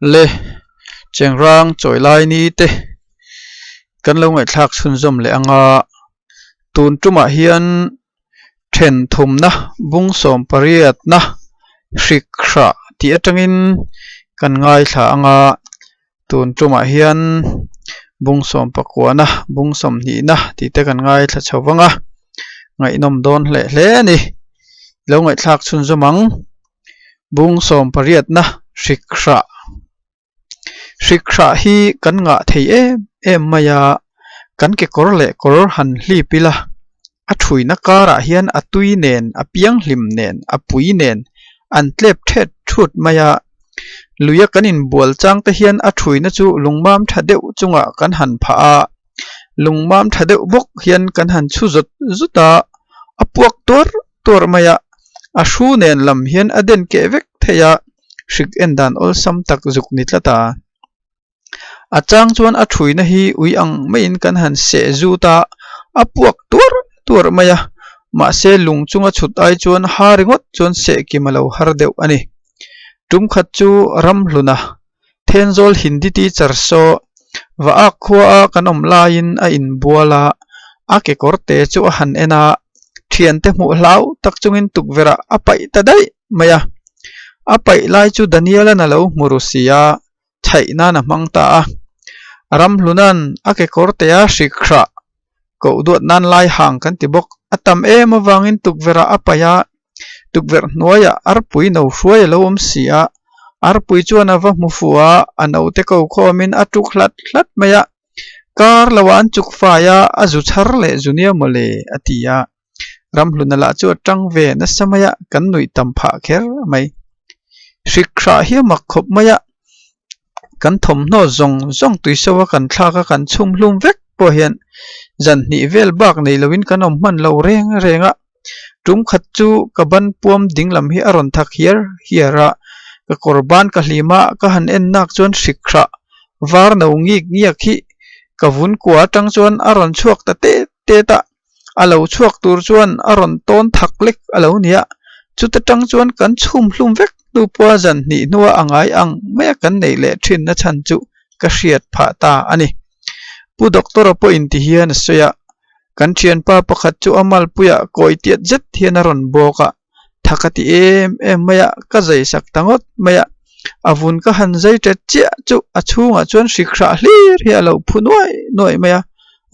Le Chengrang chawi lai ni te kan lo ngaihthlak chhunzawm leh anga tun tumah hian then thumna bung sawm pariatna hrik hrah tih atangin kan ngaithla anga tun tumah hian bung sawm pakuana bung sawmhnihna tih te kan ngaithla chho vang a ngaihnawm dawn hle hle a ni lo ngaihthlak chhunzawm ang. Bung sawm pariatna hrik hrah hrik hrah hi kan ngah thei em em mai a, kan kekawr leh kawr han hlip ila a thuina karah hian a tui nen a pianghlim nen a pui nen an tlep thet thut mai a, luia kan inbual chang te hian a thuina chu lungmam tha deuh chungah kan han phah a, lungmam tha deuh bawk hian kan han chhu zawt zawt a, a puak tuar tuar mai a, a hru nen lam hian a den keh vek thei a, hrik en dan awlsam tak zuk ni tlat a. A chang chuan a thuina hi ui ang maiin kan han seh zut a, a puak tuar tuar mai a, mahse lung chunga chhut ai chuan ha ringawt chuan seh kim a lo har deuh a ni. Tum khat chu Ramhluna, Thenzawl Hindi teacher saw va ak khua a kan awm laiin a inbual a, a kekawr te chu a han en a, thiante hmuh hlau tak chungin tukverh ah a paih ta daih mai a. A paih lai chu Daniel-a'n a lo hmu ru si a, chhaih nan a hmang ta a. Ramhluna'n a kekawr te a hrik hrah koh duat nan lai hang kan ti bawk. A tam em avangin tukverh ah a paih a, Tukverh hnuaiah arpui no hruai a lo awm si a, arpui chuan a va hmu fuh a, a note ko khawmin a tuk hlat hlat mai a, kar loah an chuk fai a, a zu chhar leh zu nia mawle a ti a. Ramhluna lah chu a tang ve nasa mai a, kan nuih tam phah kher mai. Hrik hrah hi a mak khawp mai a, kan thawmhnaw zawng zawng tuiso a kan thlak a kan chhum hlum vek pawh hian zan hnih vel bak nei loin kan awm hman lo reng reng a. Tum khat chu ka ban puam ding lam hi a rawn thak hiar hiar a, ka kawr ban ka hlim a, ka han en nak chuan hrik hrah var no ngik ngiak hi ka vun kua atang chuan a rawn chhuak ta tet tet a, a lo chhuak tur chuan a rawn tawn thak lek a lo ni a, chuta tang chuan kan chhum hlum vek hnu pawha zan hnih hnua a ngai ang mai a kan neih leh thin na chhan chu ka hriat phah ta a ni. Pu Doctor-a pawhin ti hian a sawi a, Kan thianpa pakhat chu a malpuiah kawi tiat zet hian a rawn bawk a, tha ka ti em em mai a, ka zai sak ta ngawt mai a. A vun ka han zai tet chiah chu a chhungah chuan hrik hrah hlir hi a lo phu nuai nuai mai a,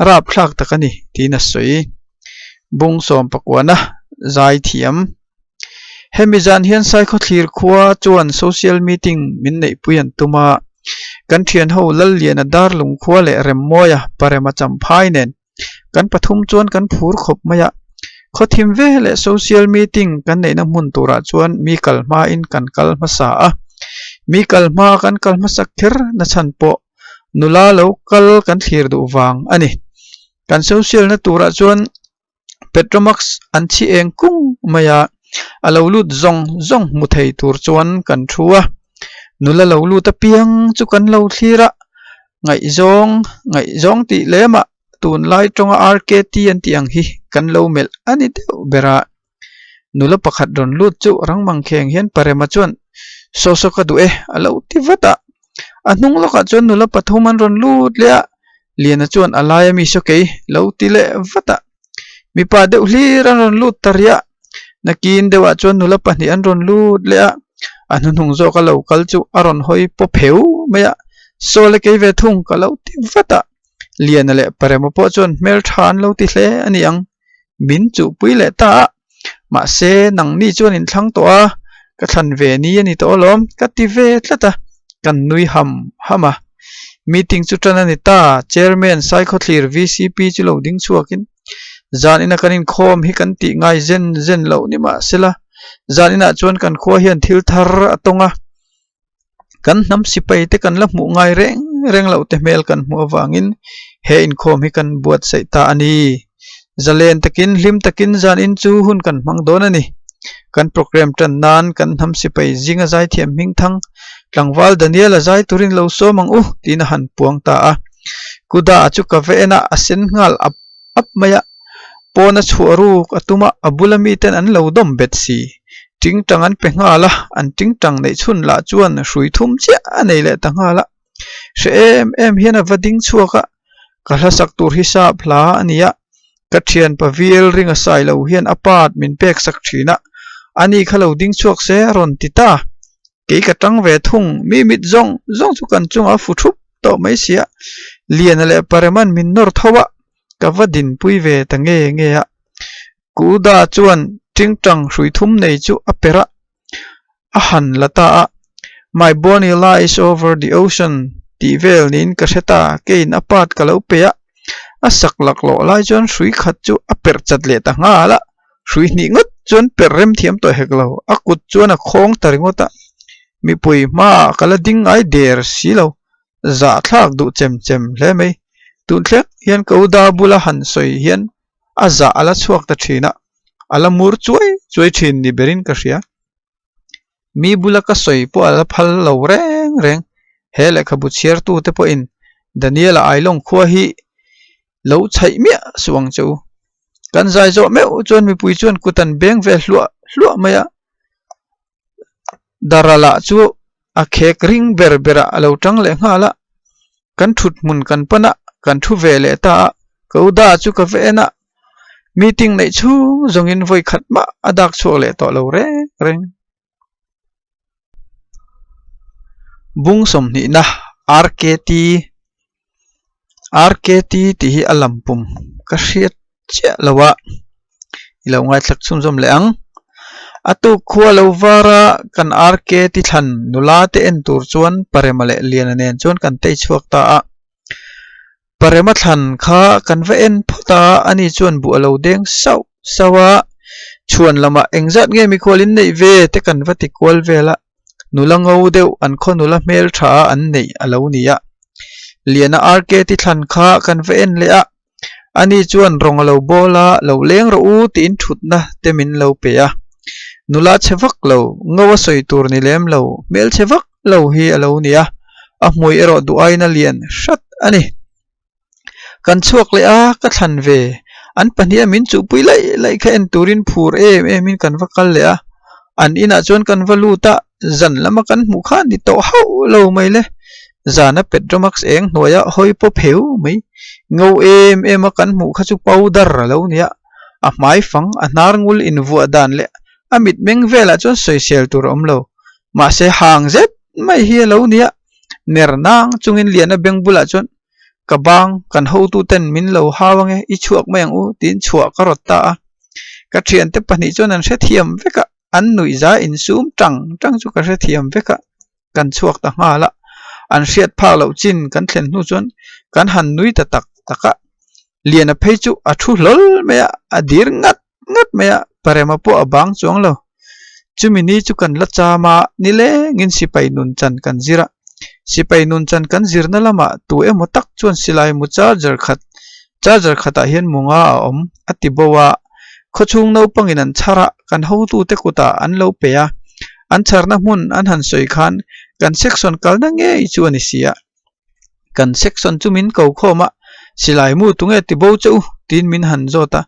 rapthlak tak a ni tiin a sawi. Bung sawm pakuana zai thiam. Hemi zan hian Saikhawthlir khua chuan social meeting min neihpui an tum a, kan thianho Lalliana Darlung khua leh Remmawia Parema Champhai nen kan pathum chuan kan phur khawp mai a. Khawthim ve leh social meeting kan neihna hmun turah chuan mi kal hmain kan kal hmasa a, mi kal hma kan kal hmasak kher nachhan pawh nula lo kal kan thlir duh vang a ni. Kan social na turah chuan Petromax an chhi eng kung mai a, a lo lut zawng zawng hmu thei tur chuan kan thu a, nula lo lut apiang chu kan lo thlir a, ngaihzawng ngaihzawng tih lemah tunlai tawnga RKT an tih ang hi kan lo melh a ni deuh ber a, nula pakhat rawn lut chu rangmang kheng hian Parema chuan saw saw ka duh e a lo ti vat a, a hnung lawkah chuan nula pathum an rawn lut leh a. Liana chuan a laia mi saw kei lo ti leh vat a, mipa deuh hlir an rawn lut ta riah. Nakin deuhah chuan nula pahnih an rawn lut leh a, a hnuhnung zawk a lo kal chu a rawn hawi paw pheu mai a, Saw le kei ve thung ka lo ti vat a. Liana leh Parema pawh chuan hmeltha an lo ti hle a ni ang, min chuhpui leh ta a, mahse nangni chuan in thlang tawh a, ka thlan ve ni a ni tawh alawm ka ti ve tlat a, kan nui ham ham a. Meeting chu tan a ni ta, Chairman Saikhawthlir VCP chu lo ding chhuakin zan ina kan inkhawm hi kan tih ngai zen zen loh ni mahsela zan inah chuan kan khua hian thil thar a tawng a, kan hnam sipai te kan la hmuh ngai reng reng loh te hmel kan hmuh avangin he inkhawm hi kan buatsaih ta a ni. Zalen takin hlim takin zan in chu hun kan hmang dawn a ni. Kan program tan nan kan hnam sipai zinga zaithiam hming thang tlangval Daniel a zai turin lo sawm ang u tiin a han puang ta a. Kuda chu ka va en a, a sen nghal ap ap mai a. Pawn a chhuah ruk a tum a, a bula miten an lo dawm bet si. Tingtang an pe nghal a, an tingtang neih chhun lah chuan hrui thum chiah a nei leh ta nghal a. Hre em em hian a va ding chhuak a, ka hla sak tur hi sap hla a ni a, ka thianpa vial ring a sai lo hian a part min pek sak thin a, ani kha lo ding chhuak se a rawn ti ta. Kei ka tang ve thung, mi mit zawng zawng chu kan chungah a fu thup tawh mai sia, Liana leh Pareman min nawr tho a, ka va dinpui ve ta nge nge a. Kuda chuan tingtang hrui thum nei chu a perh a, a han la ta a, My bonny lies over the ocean tih vel niin ka hre ta, keiin a part ka lo pe a, a sak laklawh lai chuan hrui khat chu a perh chat leh ta nghal a, hrui hnih ngawt chuan perh rem thiam tawh hek lo, a kut chuan a khawng ta ringawt a, mipui hmaah ka la ding ngai der si lo, zahthlak duh chem chem hle mai, tun thleng hian ka uda bula han sawi hian a zah a la chhuak ta thin a, a la mur chuai chuai thin ni berin ka hria. Mi bula ka sawi pawh a la phal lo reng reng. He lehkhabu chhiartute pawhin Daniela Ailawng khua hi lo chhaih miah suh ang che u. Kan zai zawh meuh chuan mipui chuan kut an beng ve hluah hluah mai a. Dara lah chu a khek ring ber berah a lo tang leh nghal a, kan thut hmun kan pan a, kan thu ve leh ta a, ka u da chu ka va en a, meeting neih chhung zawngin vawi khat mah a dak chhuak leh tawh lo reng reng. Bung sawmhnihna RKT RKT tih hi a lam pum ka hriat chiah lo a, i lo ngaithlak chhunzawm leh ang. A tuk khua lo var a, kan RKT thlan nula te en tur chuan Parema leh Liana nen chuan kan tei chhuak ta a. Parema thlan kha kan va en phawt a, ani chuan buh a lo deng sauh sauh a, chhuan lamah engzat nge mikhual in neih ve te kan va ti kual vel a. Nula ngo deuh an khaw nula hmel tha a an neih a lo ni a. Liana RK ti thlan kha kan va en leh a, ani chuan rawng a lo bawl a, lo leng rawh u tiin thutna te min lo pe a. Nula chhe vak lo, ngo a sawi tur ni lem lo, hmel chhe vak lo hi a lo ni a, a hmui erawh duh aiin a lian hrat a ni. Kan chhuak leh a, ka thlan ve. An pahniha min chuhpui laih laih kha en turin phur em emin kan va kal leh a. An inah chuan kan va lut a, zan lama kan hmuh kha ni tawh hauh lo mai le. Zana Petromax eng hnuaia hawi pawp heu mai. Ngo em em a kan hmuh kha chu powder a lo nia. A hmai fang, a hnar ngul invuah dan leh a mitmeng velah chuan sawisel tur a awm lo. Mahse hang zet mai hi a lo nia. Ner nang chungin Liana beng bulah chuan Ka bang, kan hotuten min lo hau ange, i chhuak mai ang u tiin chhuah ka rawt ta a. Ka thiante pahnih chuan an hrethiam vek a, an nuihza insum tang tang chu ka hrethiam vek a, kan chhuak ta nghal a. An hriat phak loh chin kan thlen hnu chuan kan han nui ta tak tak a. Liana phei chu a thu hlawl mai a, a dir ngat ngat mai a, Parema pawh a bang chuang lo. Chumi ni chu kan la cham a, nilengin sipai nun chan kan zir a. Sipai nun chan kan zirna lamah tu emaw tak chuan silai mu charger khat, charger khatah hian mu nga a awm, a ti bo a. Khawchhung naupangin an chhar a, kan hotute kutah an lo pe a. An chharna hmun an han sawi khan kan section kalna ngei chu a ni si a. Kan section chu min ko khawm a, silai mu tunge ti bo che u tiin min han zawt a,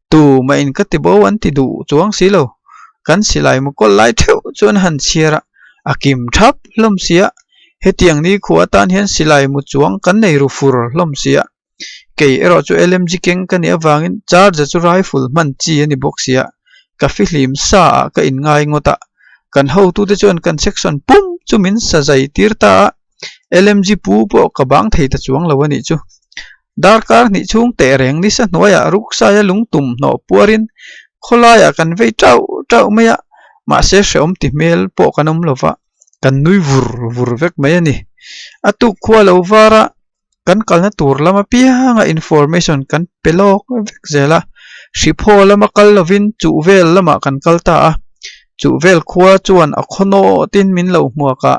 tu mah in ka ti bo an ti duh chuang si lo. Kan silai mu kawl lai theuh chu an han chhiar a, a kim thap hlawm si a, hetiang ni khua atan hian silai mu chuang kan nei ru fur hlawm si a. Kei erawh chu LMG keng ka nih avangin charger chu rifle hman chi a ni bawk sia, ka fihlim sa ah ka inngai ngawt a, kan hotute chuan kan section pum chu min sa zai tir ta a, LMG pu pawh ka bang thei ta chuang lo a nih chu. Darkar hnih chhung teh reng nisa hnuaiah ruksaia lungtum hnawh puarin khawlaiah kan vei tauh tauh mai a, mahse hrehawm ti hmel pawh kan awm lova, kan nui vur vur vek mai a ni. A tuk khua lo var a. Kan kalna tur lam apianga information kan pe lawk vek zel a, Hriphaw lama kal lovin Chuhvel lamah kan kal ta a, Chuhvel khua chuan a khaw nawtin min lo hmuak a,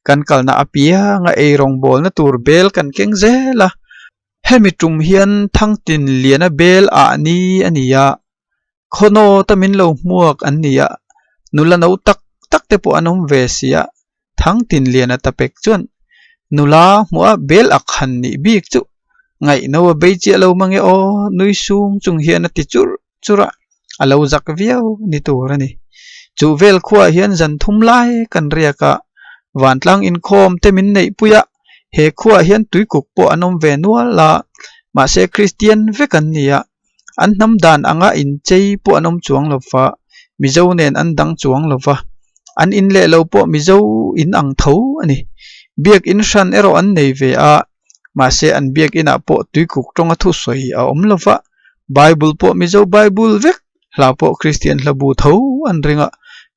kan kalna apianga eirawngbawlna tur bel kan keng zel a, hemi tum hian Thangtinliana bel ah ni a ni a, Khaw nawta min lo hmuak an ni a, nula no tak tak te pawh an awm ve si a, Thangtinliana tapek chuan nula hmuh a bel ak han nih bik chu ngaihno a bei chiah lo mange aw nui sung chung hian a ti churh churh a, a lo zak viau ni tur a ni. Chu vel khuaah hian zan thum lai kan riak a, vantlang inkhawm te min neihpui a, he khuaah hian tuikuk pawh an awm ve nual a, mahse Kristian vek an ni a, an hnam dan anga inchei pawh an awm chuang lo va, Mizo nen an dang chuang lo va, an in leh lo pawh Mizo in ang tho a ni. Biak in hran erawh an nei ve a, mahse an biak inah pawh tuikuk tawnga thusawi a awm lo va, Bible pawh Mizo Bible vek Hla pawh Kristian hlabu tho an ring a,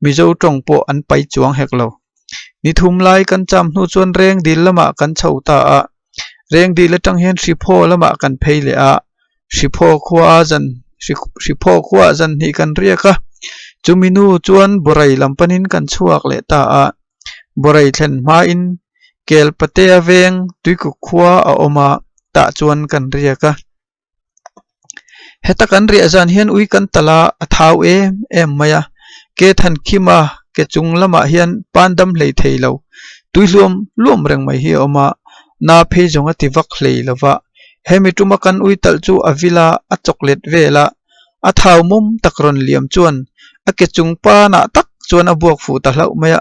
Mizo tawng pawh an pai chuang hek lo. Ni thum lai kan cham hnu chuan Rengdil lamah kan chho ta a, Rengdil atang hian Hriphaw lamah kan phei leh a, Hriphaw khua zan Hriphaw khuaah zan hnih kan riak a, chumi nu chuan Borai lam panin kan chhuak leh ta a, Borai thlen hmain Kelpatea veng Tuikuk khua a awm a, tah chuan kan riak a. Heta kan riah zan hian ui kan talh a, a thau em em mai a. Ke than khim a, ke chung lamah hian pan dam hlei thei lo, tui hluam hluam reng mai hi a awm a, na phei zawng a ti vak hlei lo va. Hemi tuma kan ui talh chu a vil a, a chawklet vel a, a thau mawm tak rawn liam chuan a ke chung panah tak chuan a buak fuh ta hlauh mai a.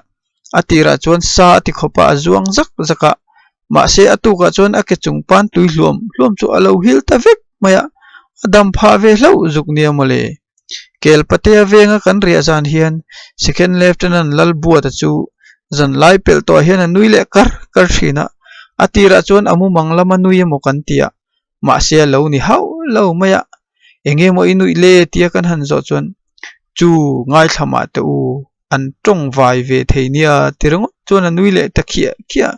A tirah chuan sa a ti khawp a, a zuang zak zak a. Mahse a tukah chuan a ke chung pan tui hluam hluam chu a lo hil ta vek mai a, a dam phah ve hlauh zuk nia mawle. Kelpatea venga kan riah zan hian Second Lieutenant Lalbuata chu zan lai pelh tawhah hian a nui leh kar kar thin a, a tirah chuan a mumang lama nui emaw kan ti a, mahse a lo ni hauh lo mai a, eng emaw i nuih le tia kan han zawh chuan chu ngaithla mah teh u an tawng vai ve thei nia ti ringawt chuan a nui leh ta khiah khiah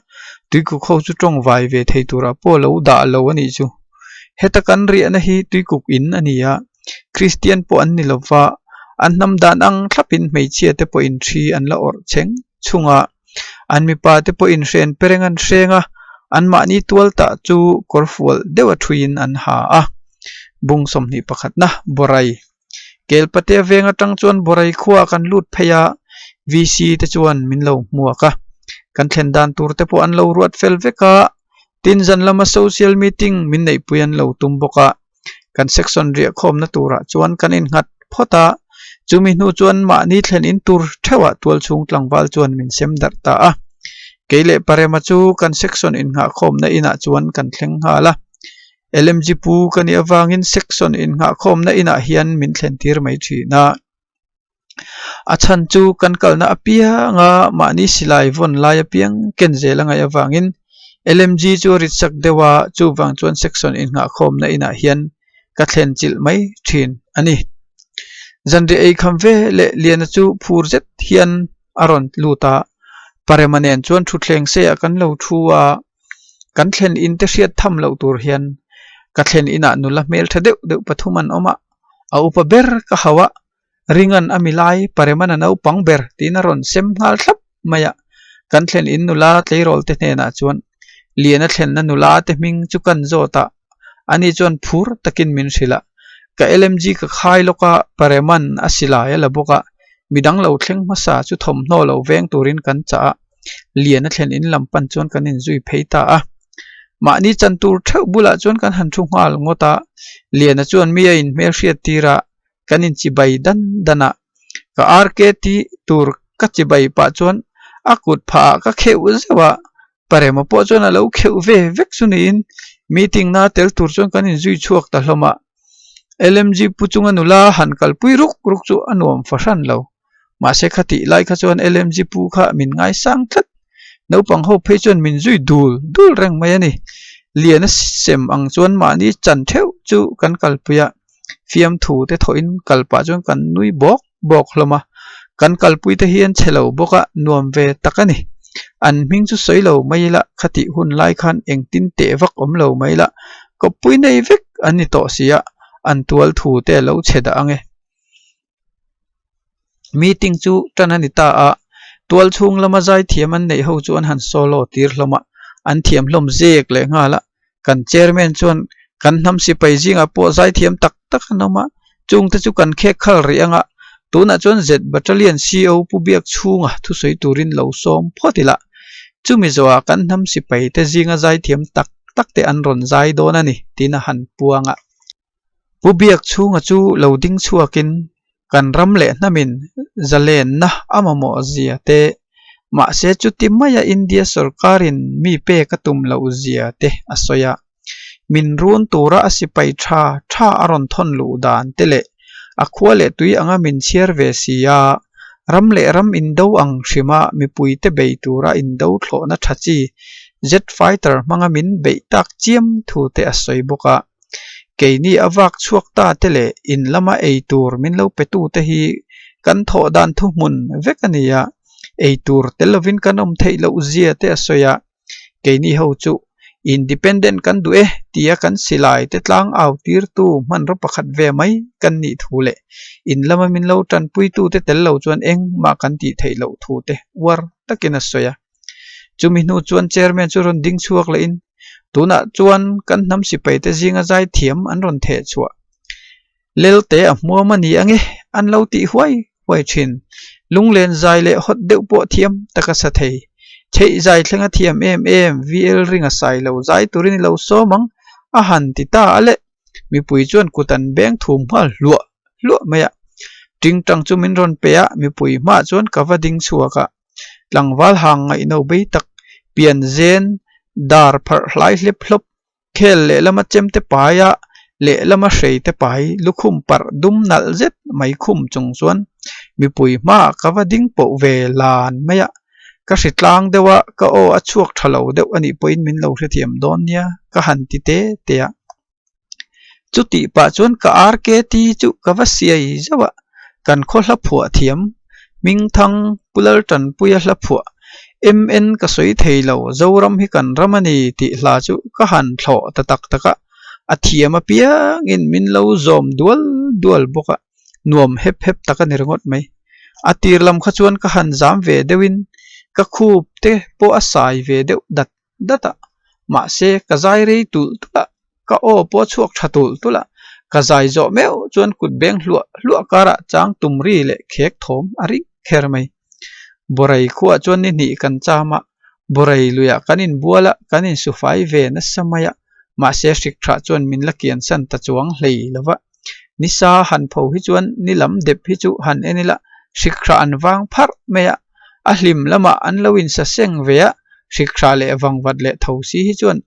tuikuk ho chu tawng vai ve thei turah pawh a lo dah lo a nih chu heta kan riahna hi tuikuk in a ni a Kristian pawh an ni lova an hnam dan ang thlapin hmeichhia te pawhin thi an la awrh cheng chhung a an mipa te pawhin hren pereng an hreng a anmahni tual tah chu kawr fual deuh a thuiin an ha a bung 21 na Borai. Kelpatea veng atang chuan Borai khuaah kan lut phei a, VC te chuan min lo hmuak a. Kan thlen dan tur te pawh an lo ruat fel vek a, tin zan lama social meeting min neihpui an lo tum bawk a. Kan section riahkhawmna turah chuan kan innghat phawt a, chumi hnu chuan mahni thlen in tur theuhah tualchhung tlangval chuan min sem darh ta a. Kei leh Parema chu kan section innghahkhawmna inah chuan kan thleng nghal a. LMG pu ka nih avangin section innghahkhawmna inah hian min thlen tir mai thin a. A chhan chu kan kalna apianga mahni silai vawn lai apiang ken zel a ngaih avangin LMG chu a rit sak deuh a, chuvang chuan section innghahkhawmna inah hian ka thlen chilh mai thin a ni. Zanriah ei kham ve leh Liana chu phur zet hian a rawn lut a, Parema nen chuan thutthleng seiah kan lo thu a. Kan thlen in te hriat tham loh tur hian ka thlen inah nula hmel tha deuh deuh pathum an awm a, a upa ber ka hauh a, Ringan a milai Pareman a naupang ber tiin a rawn sem nghal thlap mai a, kan thlen in nula tleirawl te hnenah chuan Liana thlenna nula te hming chu kan zawt a, ani chuan phur takin min hrilh a, ka LMG ka khai lawk a, Pareman a silai a la bawk a, midang lo thleng hmasa chu thawmhnaw lo veng turin kan chah a. Lian a thlen in lam pan chuan kan inzui phei ta a. Mahni chan tur theuh bulah chuan kan han thu nghal ngawt a, Liana chuan mi a inhmel hriat tir a, kan inchibai dan dan a. Ka RK tih tur ka chibai pah chuan a kut phah ah ka kheuh zeuh a, Parema pawh chuan a lo kheuh ve vek chu niin meeting na tel tur chuan kan inzui chhuak ta hlawm a. LMG pu chunga nula han kalpui ruk ruk chu a nuam fahran lo. Mahse khatih lai kha chuan LMG pu kha min ngaisang tlat. Naupang ho phei chuan min zui dul dul reng mai a ni. Lian a sem ang chuan mahni chan theuh chu kan kalpui a, fiamthu te thawhin kal pah chuan kan nui bawk bawk hlawm a. Kan kalpui te hi an chhe lo bawk a, nuam ve tak a ni. An hming chu sawi lo mai ila, khatih hun lai khan engtin teh vak awm lo mai ila, kawppui nei vek an ni tawh si a, an tual thu te a lo chhe dah ang e. Meeting chu tan a ni ta a, tual chhung lama zaithiam an neih ho chu an han solo tir hlawm a, an thiam hlawm zek leh nghal a, kan chairman chuan kan hnam sipai zingah pawh zaithiam tak tak an awm a, chungte chu kan khek khal rih ang a, tunah chuan Z Battalion CO Pu Biak chhunga thusawi turin lo sawm phawt ila, chumi zawhah kan hnam sipai te zinga zaithiam tak tak te an rawn zai dawn a ni tiin a han puang a. Pu Biak chhunga chu lo ding chhuakin. Kan ram leh hnamin zalenna a mamawh zia te, mahse chuti maia India sorkarin mi pek a tum loh zia te a sawi a. Min run tura a sipai tha tha a rawn thawn luh dan te leh a khua leh tui anga min chhiar ve si a, ram leh ram indo ang hrima mipuite bei tura indo thlawhna tha chi jet fighter hmanga min beih tak chiam thu te a sawi bawk a. Keini a vak chhuak ta te leh in lama ei tur min lo pe tu te hi kan thawh dan thuhmun vek a ni a, ei tur tel lovin kan awm theih loh zia te a sawi a. Keini ho chu Independent kan duh e tia kan silai te tlang au tirtu hmanraw pakhat ve mai kan nih thu leh in lama min lo tanpuitu te tel lo chuan engmah kan tih theih loh thu te uar takin a sawi a. Chumi hnu chuan chairman chu rawn ding chhuak lehin tunah chuan kan hnam sipai te zinga zai thiam an rawn theh chhuah Lelte a hmuam a ni ange an lo tih huai huai thin. Lunglen zai leh hawt deuh pawh thiam tak a sa thei. Theih zai thleng a thiam em em VL ring a sai lo zai turin i lo sawm ang a han ti ta a le. Mipui chuan kut an beng thum nghal hluah hluah mai a. Tingtang chu min rawn pe a, mipui hmaah chuan ka va ding chhuak a. Tlangval hang ngaihno bei tak, pian zen, dar pharh hlai hlep hlawp, Khel lehlama chemte paia lehlama hreite pai lukhum parh dum nalh zet mai khum chung chuan mipui hmaah ka va ding poh ve lan mai a, ka hri tlang deuh a, ka aw a chhuak tha lo deuh a nih pawhin min lo hrethiam dawn nia ka han ti te te a. Chutih pah chuan ka RKT chu ka va siai zauh a, kan khaw hla phuah thiam Hmingthang Pu Laltanpuia hla phuah MN ka sawi thei lo, Zoram hi kan ram a ni tih hla chu ka han thlawh ta tak tak a, a thiam apiangin min lo zawm dual dual bawk a, nuam hep hep tak a ni ringawt mai. A tir lam kha chuan ka han zam ve deuhin ka khup te pawh a sai ve deuh dat dat a, mahse ka zai rei tulh tulh a, ka aw pawh a chhuak tha tulh tulh a, ka zai zawh meuh chuan kut beng hluah hluah karah chang tum ri leh khek thawm a ring kher mai. Borai khuaah chuan ni hnih kan cham a, Borai luiah kan inbual a, kan insufai ve nasa mai a, mahse hrik thrah chuan min la kian san ta chuang hlei lo va. Nisa han pho hi chuan ni lam dep hi chu han en ila hrik thrah an vang pharh mai a, a hlim lamah an lo insaseng ve a, hrik thrah leh vangvat leh tho si hi chuan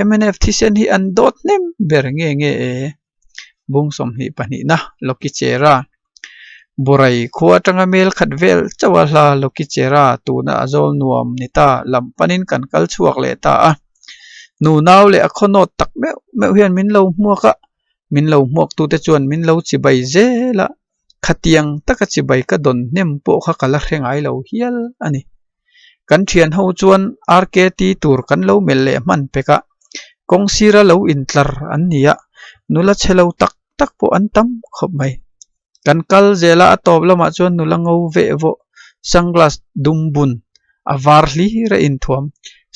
mnf thisen hi an dawt hnem ber nge nge e. Bung 22 na Lokichera Borai khua atanga mel khat vel chauh a hla Lokichera tuna a zawl nuam ni ta lam panin kan kal chhuak leh ta a. Nu nau leh a khaw nawt tak meuh meuh hian min lo hmuak a, min lo hmuak tute chuan min lo chibai zel a, khatiang taka chibai ka dawn hnem pawh kha ka la hre ngai lo hial a ni. Kan thian ho chuan RKT tur kan lo melh leh hman pek a, kawng sira lo intlar an ni a, nula chhe lo tak tak pawh an tam khawp mai. Kan kal zel a, a tawp lamah chuan nula ngo veh vawh, sunglass dum bun, a var hlir a inthuam,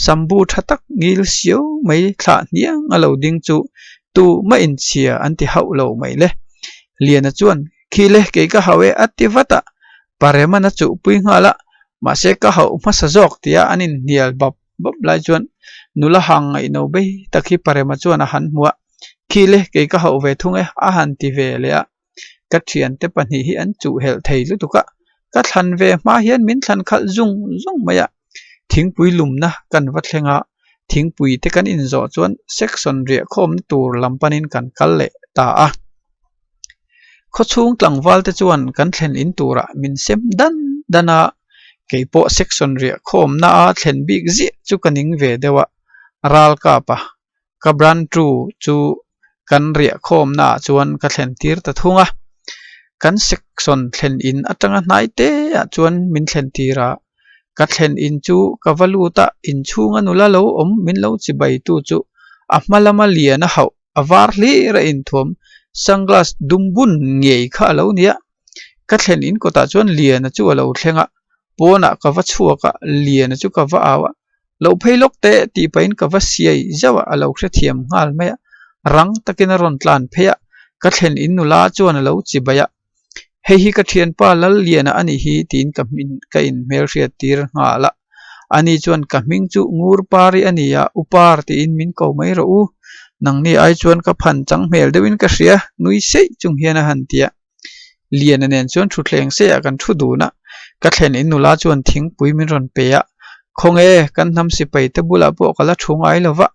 sambu tha tak ngil siau mai thlah hniang a lo ding chu tumah inchhia an ti hauh lo mai le. Liana chuan, Khi le, kei ka hauh e a ti vat a, Pareman a chuhpui nghal a, mahse ka hauh hmasa zawk tia an inhnial bap bap lai chuan nula hang ngaihno bei tak hi Parema chuan a han hmu a, Khi le, kei ka hauh ve thung e a han ti ve leh a, ka thiante pahnih hi an chuhhelh thei lutuk a, ka thlan ve hma hian min thlan khalh zung zung mai a, thingpui lumna kan va thleng a, thingpui te kan inzawh chuan section riah khawmna tur lam panin kan kal leh ta a. Khawchhung tlangval te chuan kan thlen in turah min sem dan dan a, kei pawh section riah khawmna a thlen bik ziah chu ka ning ve deuh a, ral kap a, ka branchu chu kan riah khawmna ah chuan ka thlen tir ta thung a, kan section thlen in atanga hnai te ah chuan min thlen tir a, ka thlen in chu ka va lut a, inchhunga nula lo awm min lo chibai tu chu a hma lama lian a hauh. A var hlir a inthuam sunglass dum bun ngei kha a lo ni a, ka thlen in kawtah chuan Liana chu a lo thleng a, pawnah ka va chhuak a, Liana chu ka va au a, lo phei lawk teh tih pahin ka va siai zauh a, a lo hrethiam nghal mai a, rang takin a rawn tlan phei a, ka thlen in nula chuan a lo chibai a, Hei hi ka thianpa Lalliana a nih hi tiin ka hmin ka inhmelhriat tir nghal a. Ani chuan ka hming chu Ngurpari a ni a, Upar tiin min ko mai rawh u. Nangni ai chuan ka phan chang hmel deuhin ka hria, nui seih chung hian a han ti a. Liana nen chuan thutthleng seiah kan thu dun a, ka thlen in nula chuan thingpui min rawn pe a, Khawnge, kan hnam sipai te bulah pawh ka la thu ngai lo va,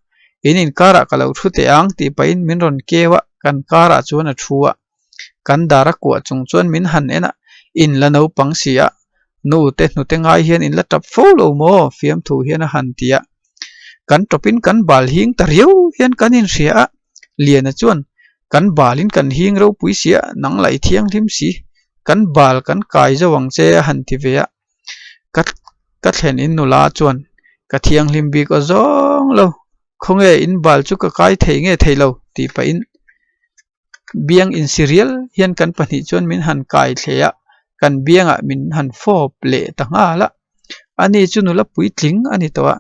in inkarah ka lo thu teh ang tih pahin min rawn keu a, kan karah chuan a thu a. Kan dar a kuah chung chuan min han en a, in la naupang si a, nu te hnute ngai hian in la tap fo lo maw? Fiamthu hian a han ti a. Kan tawpin kan bal hing ta riau hian kan inhria a, Liana chuan, Kan balin kan hing ropui si a, nang lah i thianghlim si, kan bal kan kai zo ang che a han ti ve a. Ka ka thlen in nula chuan, Ka thianghlim bik aw zawng lo, khawnge in bal chu ka kai thei nge thei lo tih pahin biang insirial hian kan pahnih chuan min han kai thle a, kan biangah min han fawp leh ta nghal a. Ani chu nula puitling a ni tawh a,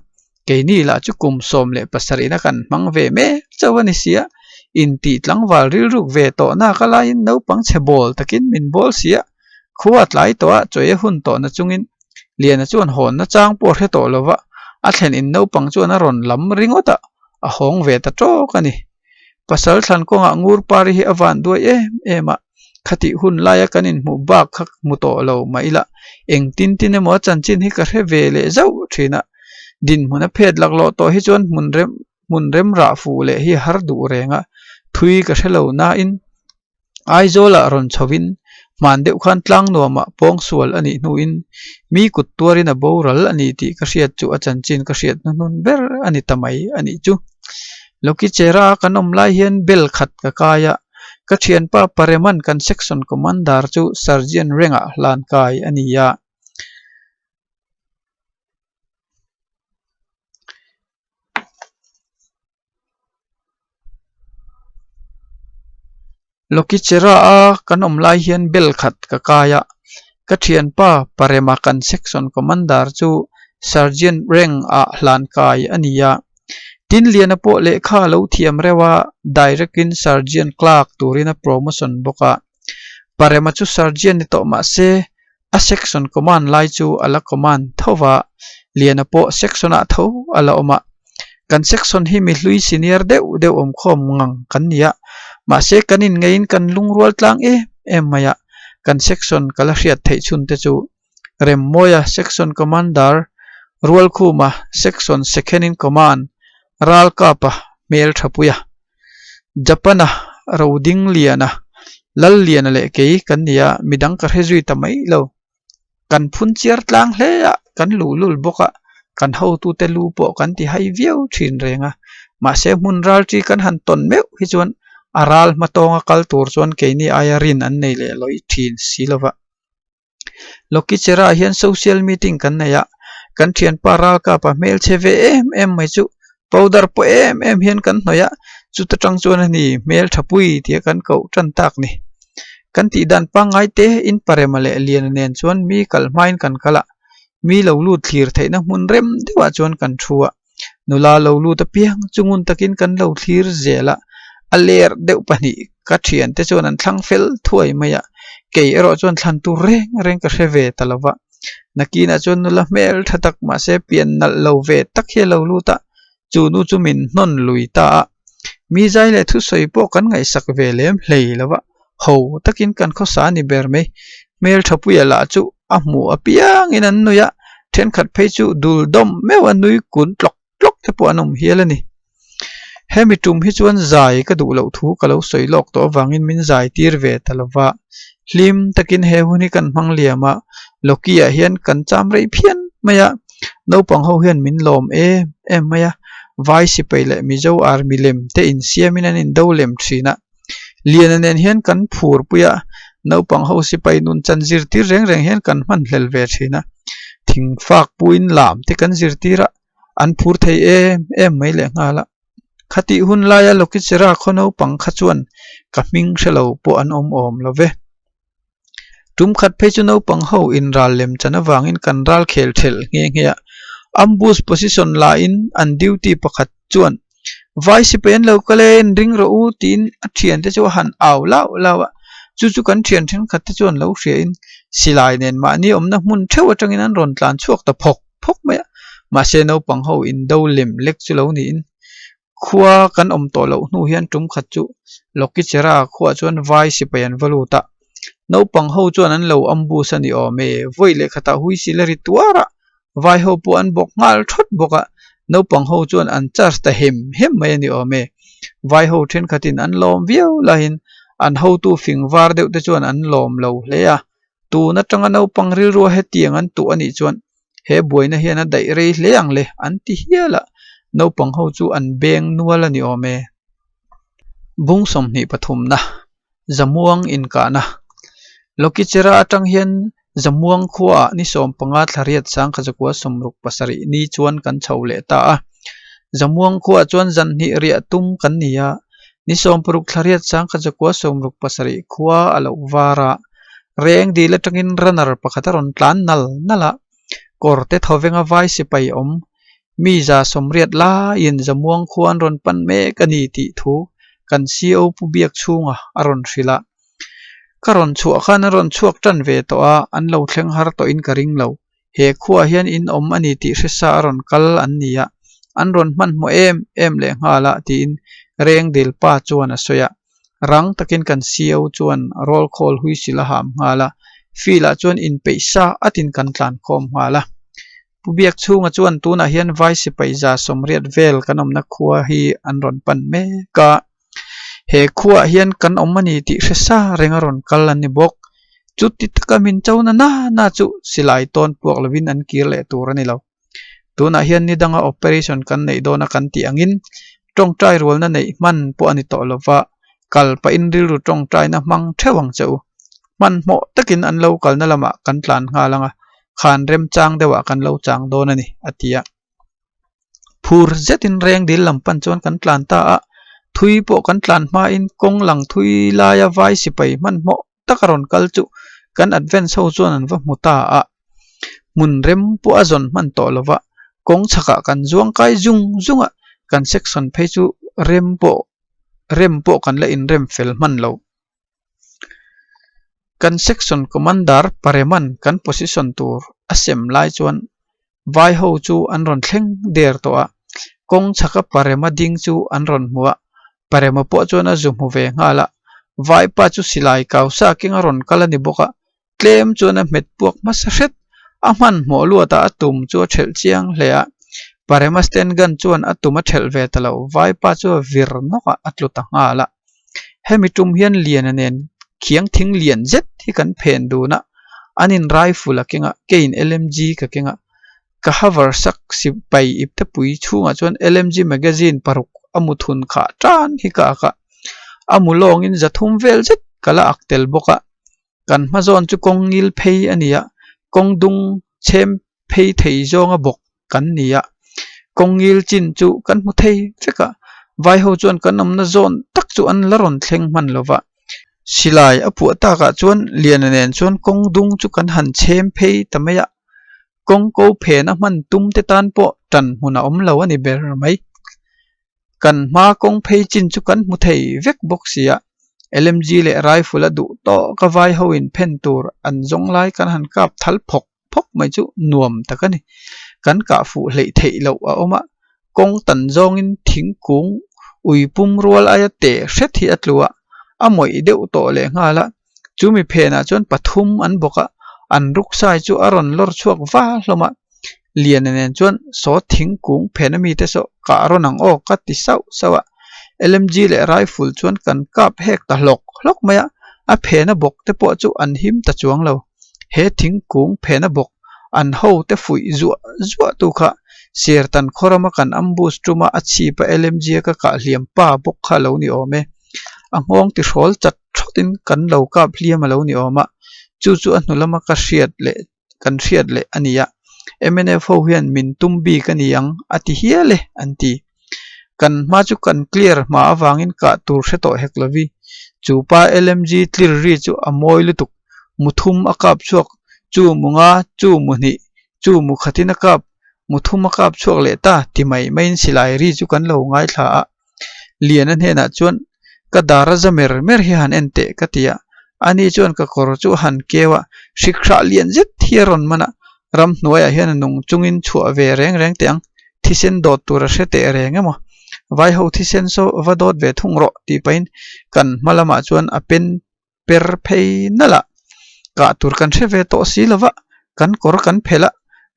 keini lah chu kum 17 na kan hmang ve mek chauh a ni si a, intih tlangval rilruk ve tawh nak a laiin naupang chhe bawl takin min bawl si a, khua tlai tawh a chawi a hun tawh na chungin Liana chuan hawnna chang pawh a hre tawh lo va, a thlen in naupang chuan a rawn lam ringawt a, a hawng ve ta tawk a ni. Pasal thlan kawngah ngur pari hi a van duai em em a, khatih hun laia kan inhmuh bak kha hmu tawh lo mah ila, engtin tin emaw a chanchin hi ka hre ve leh zauh thin a. Dinhmun a phet laklawh tawh hi chuan hmun rem hmun rem rah fuh leh hi har duh reng a, thui ka hre lo nain Aizawlah rawn chhovin hman deuh khan tlang nuamah pawngsual a nih hnuin mi kut tuarin a boral a ni tih ka hriat chu a chanchin ka hriat hnuhnun ber a ni ta mai a nih chu. Lokichera kan awm lai hian bel khat ka kai a, ka thianpa Pareman kan section commander chu Sergeant rengah hlan kai a ni a. Lokichera a kan awm lai hian bel khat ka kai a, ka thianpa Parema kan section commander chu sergeant rank ah hlan kai a ni a, Tinliana pawh lehkha a lo thiam reuh a, direct in sergeant clerk turin a promotion bawk a, Parema chu sergeant ni tawh mah se A section command lai chu a la command tho va, Liana pawh section ah tho a la awm a. Kan section hi mi hlui senior deuh deuh awmkhawm ngang kan ni a, mahse kan inngeiin kan lungrual tlang em em mai a. Kan section ka la hriat theih chhun te chu Remmawia section commander, Rualkhuma section second in command, Ralkapa Hmelthapuia. Japan-a Rodingliana, Lalliana leh kei kan ni a, midang ka hre zui ta mai lo. Kan phun chiar tlang hle a, kan luhlul bawk a, kan hotute lu pawh kan ti hai viau thin reng a. Mahse hmun ralṭi kan han tawn meuh hi chuan a ral hmatawnga kal tur chuan keini aia rin an nei leh lawih thin si lo va. Lokichera hian social meeting kan nei a, kan thianpa ralkapa hmelchhe ve em em mai chu powder pawh em em hian kan hnawih a, chuta tang chuan a ni hmeltha pui tia kan koh tan tak ni. Kan tih dan pangngai te in Parema leh Liana nen chuan mi kal hmain kan kal a, mi lo lut thlir theihna hmun rem deuhah chuan kan thu a. Nula lo lut apiang chu ngun takin kan lo thlir zel a, a ler deuh pahnih ka thiante chuan an thlang fel thuai mai a, kei erawh chuan thlan tur reng reng ka hre ve ta lo va. Nakinah chuan nula hmel tha tak mahse pian nalh lo ve tak hi a lo lut a, chu nu chu min hnawn lui ta a. Mi zai leh thusawi pawh kan ngaihsak ve lem hlei lo va, ho takin kan khawsa a ni ber mai. Hmeltha puia lah chu a hmuh apiangin an nui a, thenkhat phei chu dul dawm meuh a nui kun tlawk tlawk te pawh an awm hial a ni. Hemi tum hi chuan zai ka duh loh thu ka lo sawi lawk tawh avangin min zai tir ve ta lo va, hlim takin he hun hi kan hmang liam a, Loki-ah hian kan cham rei phian mai a, naupang ho hian min lawm em em mai a, Vai sipai leh Mizo army lem te insiamin an indo lem thin a. Liana nen hian kan phur pui a, naupang ho sipai nun chan zirtir reng reng hian kan hman hlel ve thin a, thingfak puin lam te kan zirtir a, an phur thei em em mai leh nghal a. Khatih hun laia Lokichera khaw naupang kha chuan ka hming hre lo pawh an awm awm lo ve. Tum khat phei chu naupang ho in ral lem chan avangin kan ral khel thelh nghe nghe a, ambush position lain an duty pakhat chuan Vai sipai an lo kal e, in ring rawh u tiin a thiante chu a han au lauh lauh a, chu chu kan thian thenkhat te chuan lo hriain silai nen mahni awmna hmun theuh atangin an rawn tlan chhuak ta phawk phawk mai a, mahse naupang ho indo lem lek chu lo niin Khua kan awm tawh loh hnu hian tum khat chu Lokichera khuaah chuan vai sipai an va lut a. Naupang ho chuan an lo ambush a ni awm e. Vawi leh khatah huisil a ri tuar a, vai ho pawh an bawk nghal thawt bawk a, naupang ho chuan an charge ta hem hem mai a ni awm e. Vai ho thenkhatin an lawm viau lahin an hotu fing var deuh te chuan an lawm lo hle a, tun atanga naupang rilrua hetiang an tuh a nih chuan he buaina hian a daih rei hle ang le an ti hial a, naupang ho chu an beng nual a ni awm e. Bung 23 na Zamuang inkahna Lokichera atang hian Zamuang khuaah ni 15 thla riat sangkha zakua 67 ni chuan kan chho leh ta a. Zamuang khuaah chuan zan hnih riah tum kan ni a, ni 60 thla riat sangkha zakua 67 khua a loh var a. Reng dil atangin runner pakhat a rawn tlan nal nal a, kawr te thawvenga vai sipai awm Mi 180 laiin Zamuang khua an rawn pan mek a ni tih thu kan CO Pu Biak chhunga a rawn hrilh a. Ka rawn chhuah khan an rawn chhuak tan ve tawh a, an lo thleng har tawhin ka ring lo. He khuaah hian in awm a ni tih hresa a rawn kal an ni a, an rawn hmanhmawh em em leh nghal a tiin Rengdil pa chuan a sawi a. Rang takin kan CO chuan roll call huisil a ham nghal a, field ah chuan inpeih sa atin kan tlan khawm nghal a. Pu Biak chhunga chuan tunah hian vai sipai 180 vel kan awmna khua hi an rawn pan mek a, he khuaah hian kan awm a ni tih hre sa reng a rawn kal an ni bawk. Chuti taka min cho na na na chu silai tawn puak lovin an kir leh tur a ni lo. Tunah hian ni danga operation kan neih dawna kan tih angin tawngtai rualna neih hman pawh a ni tawh lova, kal pahin rilru tawngtaina hmang theuh ang che u. Hmanhmawh takin an lo kalna lamah kan tlan nghal ang a, khan remchang deuhah kan lo chang dawn a ni, a ti a. Phur zetin reng dil lam pan chuan kan tlan ta a, thui pawh kan tlan hmain kawng lang thui laia vai sipai hmanhmawh tak a rawn kal chu kan advance ho chuan an va hmu ta a, hmun rem pawh a zawn hman tawh lo va, kawng chhakah kan zuang kai zung zung a, kan section phei chu rem pawh rem pawh kan la inrem fel hman lo. Kan section commander Pareman kan position tur a sem lai chuan vai ho chu an rawn thleng der tawh a, kawng chhaka Parema ding chu an rawn hmu a, Parema pawh chuan a zu hmu ve nghal a, vaipa chu silai kau sa keng a rawn kal a ni bawk a, tlem chuan a hmet puak hmasa hret, a hmanhmawh luatah a tum chu a thelh chiang hle a, Parema stand gun chuan a tum a thelh ve ta lo, vaipa chu a vir nawk a, a tlu ta nghal a. Hemi tum hian Liana nen khiang thing lian zet hi kan phen dun a, an in rifle a keng a, keiin LMG ka keng a, ka haversack sipai iptepui chhungah chuan LMG magazine paruk a mu thun khah tan hi ka ak a, a mu lawngin 300 vel zet ka la ak tel bawk a. Kan hma zawn chu kawng ngil phei a ni a, kawng dung chhem phei thei zawnga bawk kan ni a, kawng ngil chin chu kan hmu thei vek a, vai ho chuan kan awmna zawn tak chu an la rawn thleng hman lo va. Silai a puah takah chuan Liana nen chuan kawng dung chu kan han chhem phei ta mai a, kawng ko phena hman tum te tan pawh tan hmun a awm lo a ni ber mai. Kan hma kawng phei chin chu kan hmu thei vek bawk si a, LMG leh rifle a duh tawk a vai ho in phen tur an zawng lai kan han kap thal phawk phawk mai chu nuam tak a ni. Kan kah fuh hleih theih loh a awm a, kawng tan zawngin thingkung ui pum rual aia teh hret hi a tlu a, a mawih deuh tawh leh nghal a, chumi phenah chuan pathum an bawk a, an ruksai chu a rawn lawr chhuak va hlawm a, Liana nen chuan saw thingkung phena mite saw kah rawn ang aw ka ti sauh sauh a, LMG leh rifle chuan kan kap hek ta hlawk hlawk mai a, a phena bawk te pawh chu an him ta chuang lo, he thingkung phena bawk an ho te fuih zuah zuah tu kha Sertan khaw rama kan ambush tuma a chhipa LMG a ka kah hliam pa bawk kha a lo ni awm e, a nghawng ti hrawl chat thawtin kan lo kap hliam a lo ni awm a, chu chu a hnu lama ka hriat leh kan hriat leh a ni a, mnf ho hian min tum bik a ni ang a ti hial e an ti. Kan hma chu kan clear hma avangin kah tur hre tawh hek lovi. Chu pa LMG tlir ri chu a mawi lutuk, mu thum a kap chhuak, chu mu nga, chu mu hnih, chu mu khatin a kap, mu thum a kap chhuak leh ta ti mai maiin silai ri chu kan lo ngaithla a. Liana hnenah chuan ka dar a za mer mer hi han en teh ka ti a, ani chuan ka kawr chu a han keu a, hrik hrah lian zet hi a rawn man a, ramhnuaiah hian a nung chungin chhuah ve reng reng teh ang, thisen dawt tur a hre teh reng emaw, vaiho thisen saw va dawt ve thung rawh tih pahin kan hma lamah chuan a pen per phei nalh a. Kah tur kan hre ve tawh si lo va, kan kawr kan phelh a,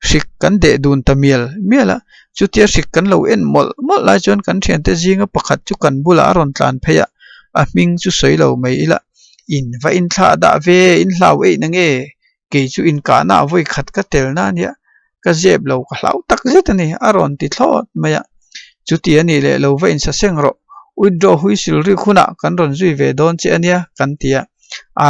hrik kan deh dun ta mial mial a. Chutia hrik kan lo en mawlh mawlh lai chuan kan thiante zinga pakhat chu kan bulah a rawn tlan phei a, a hming chu sawi lo mai ila, In va inthlah dah ve, in hlau eih na nge? Kei chu inkahna ah vawi khat ka tel na ania, ka zep lo ka hlau tak zet a ni, a rawn ti thlawt mai a. Chuti a nih leh lo va insaseng rawh, withdraw huisil rik hunah kan rawn zui ve dawn che ania, kan ti a.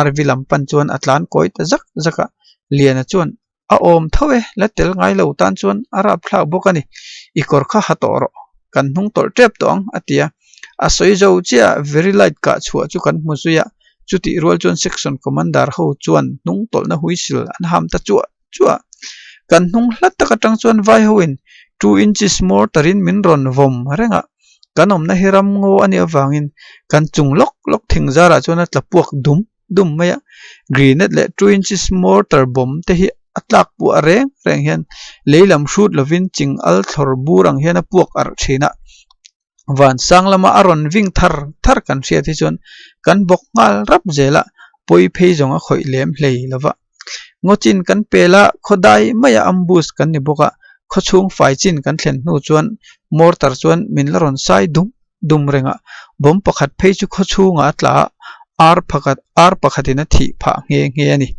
RV lam pan chuan a tlan kawi ta zak zak a, Liana chuan, A awm tho e, la tel ngai lo tan chuan a rapthlak bawk a ni, i kawr kha ha tawh rawh, kan hnung tawlh tep tawh ang, a ti a. A sawi zo chiah very light kah chhuah chu kan hmu zui a, chutih rual chuan section commander ho chuan hnung tawlhna huisil an ham ta chuah chuah a. Kan hnung hlat tak atang chuan vai hoin two inches mortar in min rawn vawm reng a, kan awmna hi ram ngaw a nih avangin kan chung lawk lawk thing zarah chuan a tla puak dum dum mai a, grenade leh two inches mortar bomb te hi a tlak puah reng reng hian lei lam hrut lovin ching al thlawr bur ang hian a puak arh thin a, vansang lama a rawn ving thar thar kan hriat hi chuan kan bawk nghal rap zel a, pawi phei zawng a khawih lem hlei lova. Ngaw chin kan pel a, khaw dai maia ambush kan ni bawk a, khaw chhung fai chin kan thlen hnu chuan mortar chuan min la rawn sai dum dum reng a, bomb pakhat phei chu khaw chhungah a tla a, ar pakhat ar pakhatin a thih phah nghe nghe a ni.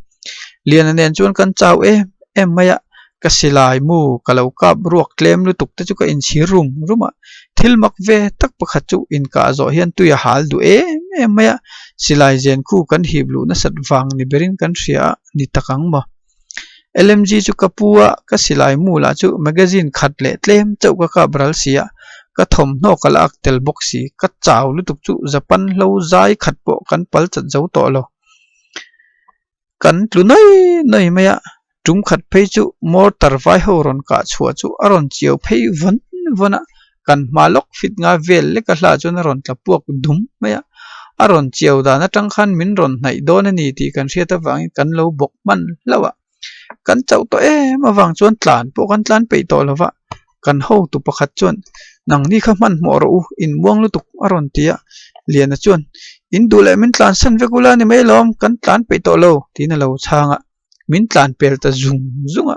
Liana nen chuan kan chau em em mai a, ka silai mu ka lo kap ruak tlem lutuk te chu ka inchhir rum rum a, thil mak ve tak pakhat chu inkah zawh hian tui a hal duh em em mai a, silai zen khu kan hip luh nasat vang ni berin kan hria a ni tak ang maw. LMG chu ka pu a, ka silai mu lah chu magazine khat leh tlem chauh ka kap ral si a, ka thawmhnaw ka la ak tel bawk si, ka chau lutuk chu Japan hlo zai khat pawh kan pal chat zo tawh lo. Kan tlu nawi nawi mai a, tum khat phei chu mortar vai ho rawn kah chhuah chu a rawn chiau phei vawn vawn a, kan hma lawk fit nga vel lek a hla chuan a rawn tla puak dum mai a, a rawn chiau dan atang khan min rawn hnaih dawn a ni tih kan hriat avangin kan lo bawk hman hlauh a, kan chauh tawh em avang chuan tlan pawh kan tlan peih tawh lo va, kan hotu pakhat chuan nangni kha hmanhmawh rawh u inmuang lutuk a rawn ti a, Liana chuan in duh leh min tlansan vek ula ni mai lawm kan tlan peih tawh lo tiin a lo chhang a. Min tlan pel ta zung zung a,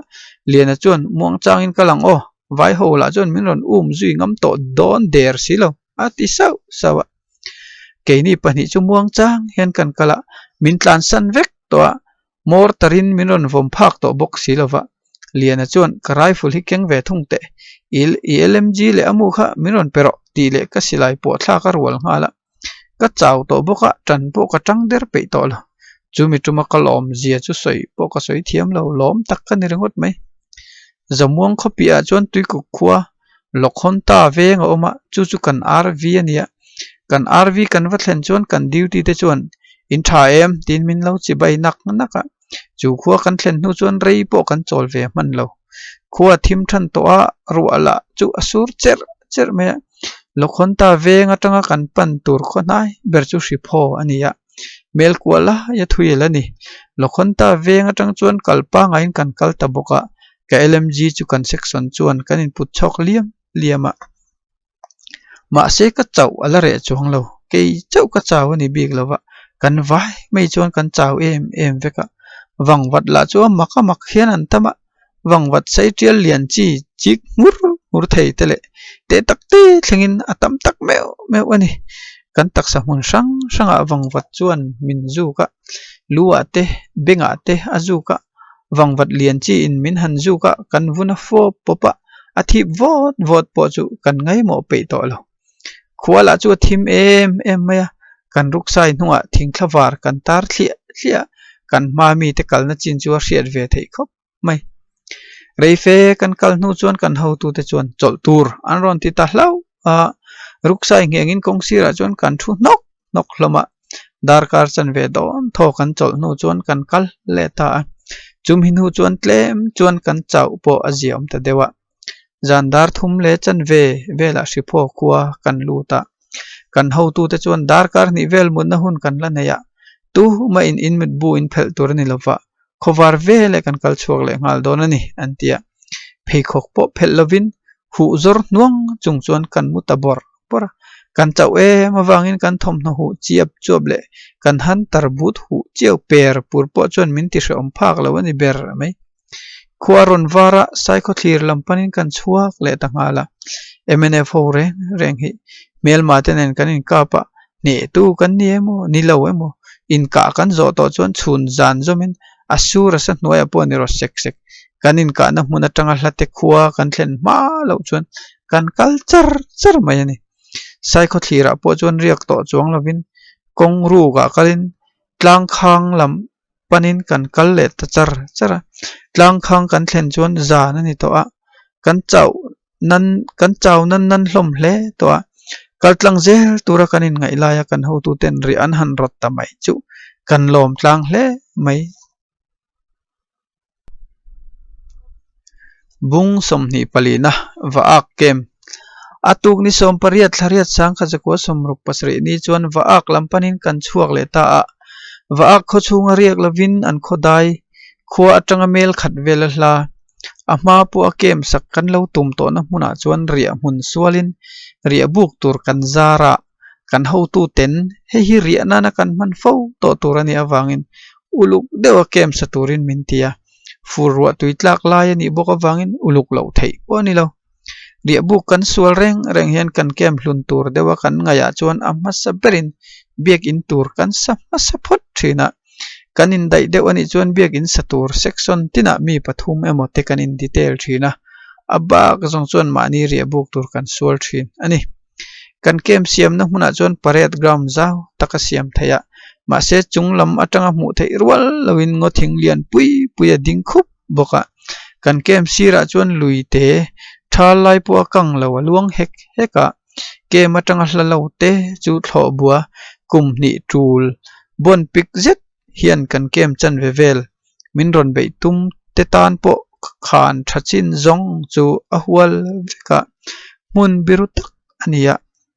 Liana chuan muang changin ka lang aw, vai ho lah chuan min rawn um zui ngam tawh dawn der si lo a ti sauh sauh a. Keini pahnih chu muang chang hian kan kal a, min tlansan vek tawh a, mortar-in min rawn vawm phak tawh bawk si lo va. Liana chuan ka rifle hi keng ve thung teh, i LMG leh a mu kha min rawn pe rawh tih leh ka silai pawh thlak a rual nghal a. Ka chau tawh bawk a, tan pawh ka tang der peih tawh lo. Chumi tuma ka lawm zia chu sawi pawh ka sawi thiam lo, lawm tak ka ni ringawt mai. Zamuang khawpiah chuan tuikuk khua Lokhonta veng a awm a, chu chu kan RV a nia. Kan RV kan va thlen chuan kan duty te chuan in tha em tiin min lo chibai nak nak a. Chu khua kan thlen hnu chuan rei pawh kan chawl ve hman lo. Khua thim than tawh a, ruah lah chu a sur cherh cherh mai a. Lokhonta veng atanga kan pan tur khaw hnai ber chu Hriphaw a ni a, hmel kual lai a thui el a ni. Lokhonta veng atang chuan kal pangaiin kan kal ta bawk a, ka LMG chu kan section chuan kan input chhawk liam liam a. Mahse ka chauh a la reh chuang lo, kei chauh ka chau a ni bik lo va, kan vai mai chuan kan chau em em vek a. Vangvat lah chu a mak a mak hian an tam a, vangvat sei tial lian chi chik ngur ngur thei te leh teh tak te thlengin a tam tak meuh meuh a ni. Kan taksa hmun hrang hrangah vangvat chuan min zuk a, lu ah te bengah te a zuk a, vangvat lian chi in min han zuk a, kan vun a fawp pawp a, a thip vawt vawt pawh chu kan ngaimawh peih tawh lo. Khua lah chu a thim em em mai a, kan ruksai hnungah thingthla var kan tar thliah thliah a, kan hma mite kalna chin chu a hriat ve theih khawp mai. Reife kan kal hnu chuan kan hotute chuan chawlh tur an rawn ti ta hlauh a, ruksai nghengin kawng sirah chuan kan thu hnawk hnawk hlawm a, darkar chanve dawn thaw kan chawlh hnu chuan kan kal leh ta a, chumi hnu chuan tlem chuan kan chauh pawh a ziaawm ta deuh a. Zan dar thum leh chanve velah Hriphaw khua kan lut a, kan hotute chuan darkar hnih vel mutna hun kan la nei a, tuhmah in in mitbu in phelh tur a ni lova, khawvar veleh kan kal chhuak leh nghal dawn a ni, an ti a. Pheikhawk pawh phelh lovin huh zawr hnuang chung chuan kan mu ta bawrh bawrh a. Kan chauh em avangin kan thawmhnaw huh chiap chuap leh kan hunter boot huh chiau per pur pawh chuan min ti hrehawm phak lo a ni ber mai. Khua rawn var a, Saikhaw thlir lam panin kan chhuak leh ta nghal a. Mnf ho reng reng hi hmelma te nen kan inkap a, hnehtu kan ni emaw ni lo emaw inkah kan zawh tawh chuan chhun zan zawmin a sur a sa hnuaiah pawh ni rawh sek sek. Kan inkahna hmun atanga hlate khua kan thlen hma loh chuan kan kal char char mai a ni. Saikhaw thlirah pawh chuan riak tawh chuang lovin kawng rukah kalin tlangkhang lam panin kan kal leh ta char char a. Tlangkhang kan thlen chuan zan a ni tawh a, kan chauh nan kan chau nan nan hlawm hle tawh a. Kal tlang zel tura kan inngaih laia kan hotuten rih an han rawt ta mai chu kan lawm tlang hle mai. Bung 24na va ak kem. A tuk ni 18 thlariat sangkhat zakua 67 ni chuan va ak lam panin kan chhuak leh ta a. Va ak khaw chhunga riak lovin an khaw dai khua atanga mel khat vel a hla. A hma pawh a kem sak kan lo tum tawhna hmunah chuan riah hmun sualin riah buk tur kan zar a. Kan hotuten hei hi riah nana kan hman fo tawh tur a nih avangin uluk deuha kem sa turin min ti a, fur ruah tui tlak lai a nih bawk avangin uluk loh theih pawh a ni lo. Riah buk kan sual reng reng hian kan kem hlun tur deuha kan ngaihah chuan a hmasa berin biakin tur kan sa hmasa phawt thin a, kan indaih deuh a nih chuan biakin sa tur section tinah mi pathum emaw te kan in detail thin a, a bak zawng chuan mahni riah buk tur kan sual thin a ni. Kan camp siamna hmunah chuan parade ground zau tak a siam theih a, mahse chung lam atanga hmuh theih rual loin ngaw thing lian pui pui a ding khup bawk a. Kan camp sirah chuan lui te thal lai pawh a kang lo a luang hek hek a, camp atanga hla lo te chu thlawh bua kum hnih tul bawn pik zet hian kan camp chanve vel min rawn beih tum te tan pawh khan tha chin zawng chu a hual vek a, hmun biru tak a ni a,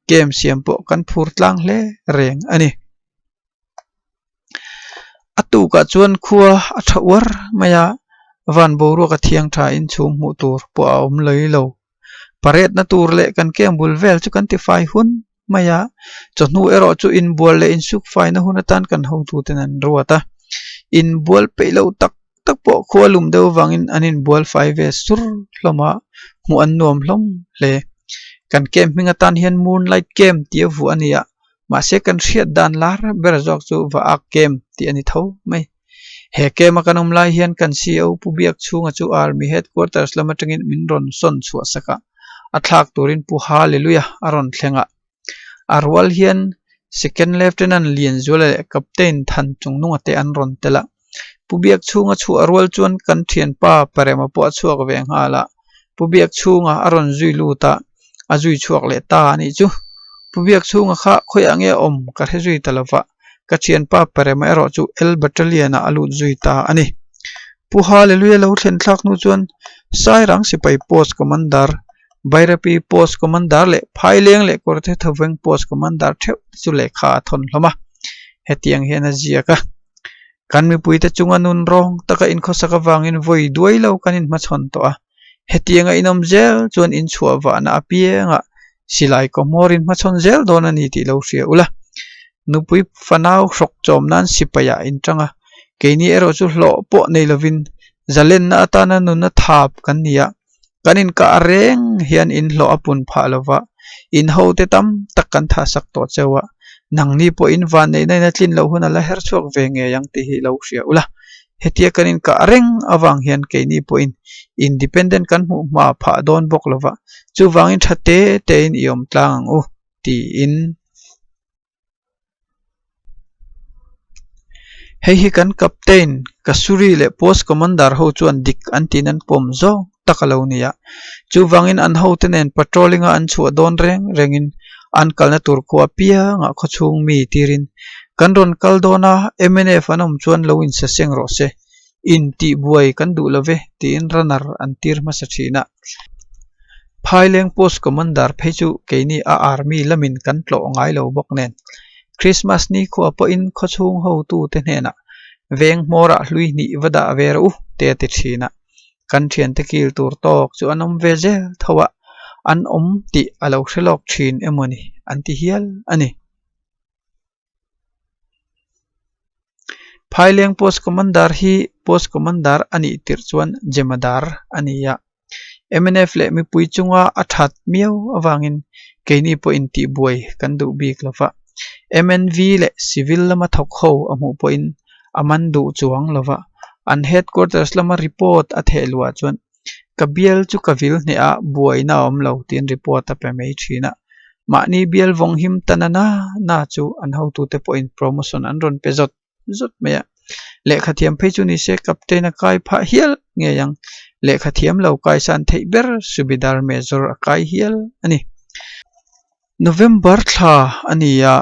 camp siam pawh kan phur tlang hle reng a ni. A tukah chuan khua a tha uar mai a, van boruak a thiang tha in chhum hmuh tur pawh a awm lei lo. Parade-na tur leh kan camp bul vel chu kan tifai hun mai a, chawhnu erawh chu inbual leh insuk faina hun atan kan hotuten an ruat a, inbual peih loh tak tak pawh khua lum deuh avangin an inbual fai ve sur hlawm a, hmuh an nuam hlawm hle. Kan camp hming atan hian Moonlight Camp tih a vuah a ni a, mahse kan hriat dan lar ber zawk chu Vaak Camp tih a ni tho mai. He camp a kan awm lai hian kan CO Pu Biak chhunga chu Army Headquarters lam atangin min rawn sawn chhuah sak a, a thlak turin Pu Hallelujah a rawn thleng a. A rual hian Second Lieutenant Lianzuala leh Captain Than Chungnunga te an rawn tel a. Pu Biak chhunga chhuah rual chuan kan thianpa Parema pawh a chhuak ve nghal a, Pu Biak chhunga a rawn zui lut a, a zui chhuak leh ta a nih chu. Pu Biak chhunga kha khawiah nge a awm ka hre zui ta lova. Ka thianpa Parema erawh chu L Battalion-ah a lut zui ta a ni. Pu Hallelujah lo thlen thlak hnu chuan Sairang Sipai Post Commander, Bairapi Post Commander leh Phaileng leh Kawrthe Thoveng Post Commander theuh te chu lehkha a thawn hlawm a. Hetiang hian a ziak a, Kan mipuite chunga nun rawng taka inkhawsak avangin vawi duai lo kan inhmachhawn tawh a. Hetianga inawm zel chuan inchhuah vahna apiangah silai kawhmawr in hmachhawn zel dawn a ni tih lo hria ula. Nupui fanau hrawk chawm nan sipaiah in tang a, keini erawh chu hlawh pawh nei lovin zalenna atana nunna thap kan ni a, kan inkah reng hian in hlawh a pun phah lova, in hote tam tak kan thahsak tawh cheu a, nangni pawh in vanneihna in a tlin loh hun a la her chhuak ve ngei ang tih hi lo hria ula. Hetia kan inkah reng avang hian keini pawhin independent kan hmuh hma phah dawn bawk lova, chuvangin tha te tein i awm tlang ang u, tiin. Hei hi kan captain, Kasuri leh post commander ho chuan dik an tiin an pawm zawng tak a lo ni a. Chuvangin an hote nen patrolling a an chhuah dawn reng rengin an kalna tur khua piangah khawchhung mi tirin kan rawn kal dawn a, mnf an awm chuan lo insaseng rawh se, intihbuai kan duh lo ve tiin runner an tir hmasa thin a. Phaileng Post Commander phei chu keini a Army lamin kan tlawh ngai lo bawk nen Christmas ni khua pawhin khawchhung hotute hnenah veng hmawrah hlui hnih va dah ve rawh u te a ti thin a. Kan thiante kil tur tawk chu an awm ve zel tho a. an awm tih a lo hre lawk thin emaw ni an ti hial a ni. Phaileng Post Commander hi Post Commander a nih tirh chuan Jemadar a ni a. Mnf leh mipui chunga a that miau avangin keini pawhin tihbuai kan duh bik lo va. MNV leh Civil lama thawk ho a hmuh pawhin a man duh chuang lo va. An Headquarters lama report a theh luah chuan Ka bial chu ka vil hneh a, buaina a awm lo tiin report a pe mai thin a. Mahni bial vawng him ta na na na chu an hotute pawhin promotion an rawn pe zawt zawt mai a. Lehkha thiam phei chu nise captain a kai phah hial ngei ang. Lehkha thiam lo kaisan theih ber Subedar Major a kai hial a ni. November thla a ni a,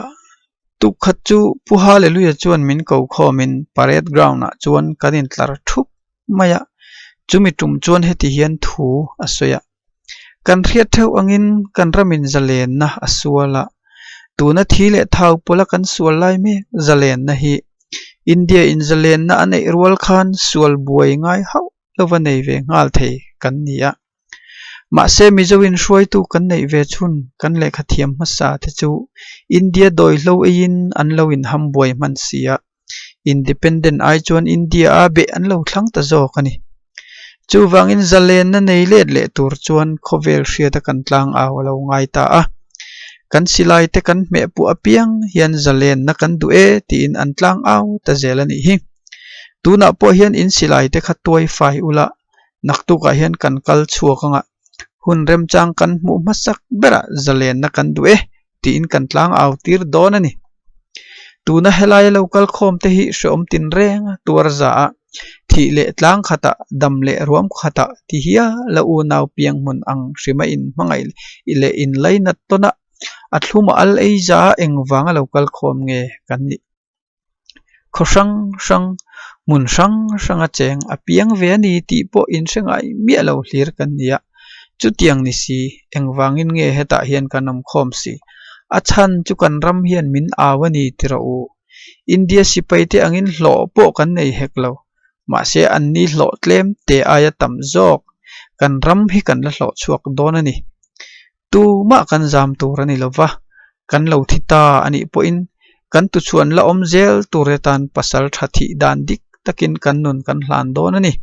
tukkhat chu Pu Hallelujah chuan min ko khawmin parade ground ah chuan kan intlar thup mai a, chumi tum chuan heti hian thu a sawi a, Kan hriat theuh angin kan ramin zalenna a sual a, tuna thi leh thau pawla kan sual lai mek zalenna hi India in zalenna a neih rual khan sual buai ngai hauh lova nei ve nghal thei kan ni a. Mahse Mizo in hruaitu kan neih ve chhun kan lehkha thiam hmasa te chu India dawihlo eiin an lo inham buai hman si a. Independent ai chuan India a beh an lo thlang ta zawk a ni. Chuvangin zalenna nei let leh tur chuan khawvel hriata kan tlang au a lo ngai ta a. Kan silai te kan hmeh puah apiang hian zalenna kan duh e tiin an tlang au ta zel a nih hi. Tunah pawh hian in silai te kha tuai fai ula naktukah hian kan kal chhuak anga hun remchang kan hmuh hmasak berah zalenna kan duh e tiin kan tlang au tir dawn a ni. Tuna helaia lo kal khawm te hi hreawm tin reng a tuar za a, thih leh tlang khatah, dam leh ruam khatah ti hial a unau piang hmun ang hrima in hmangaih leh in lainat tawn a, a thlum a al ei za a engvanga lo kal khawm nge kan nih? Khaw hrang hrang, hmun hrang hranga cheng a piang ve a ni tih pawh in hre ngai miah lo hlir kan ni a. Chutiang ni si, engvangin nge hetah hian kan awm khawm si? A chhan chu kan ram hian min au a ni ti rawh u. India sipai te angin hlawh pawh kan nei hek lo. Mahse anni hlawh tlem te aia tam zawk kan ram hi kan la hlawh chhuak dawn a ni. Tumah kan zam tur a ni lo va, kan lo thi ta a nih pawhin kan tuchhuan la awm zel tur te tan pasal tha thih dan dik takin kan nun kan hlan dawn a ni.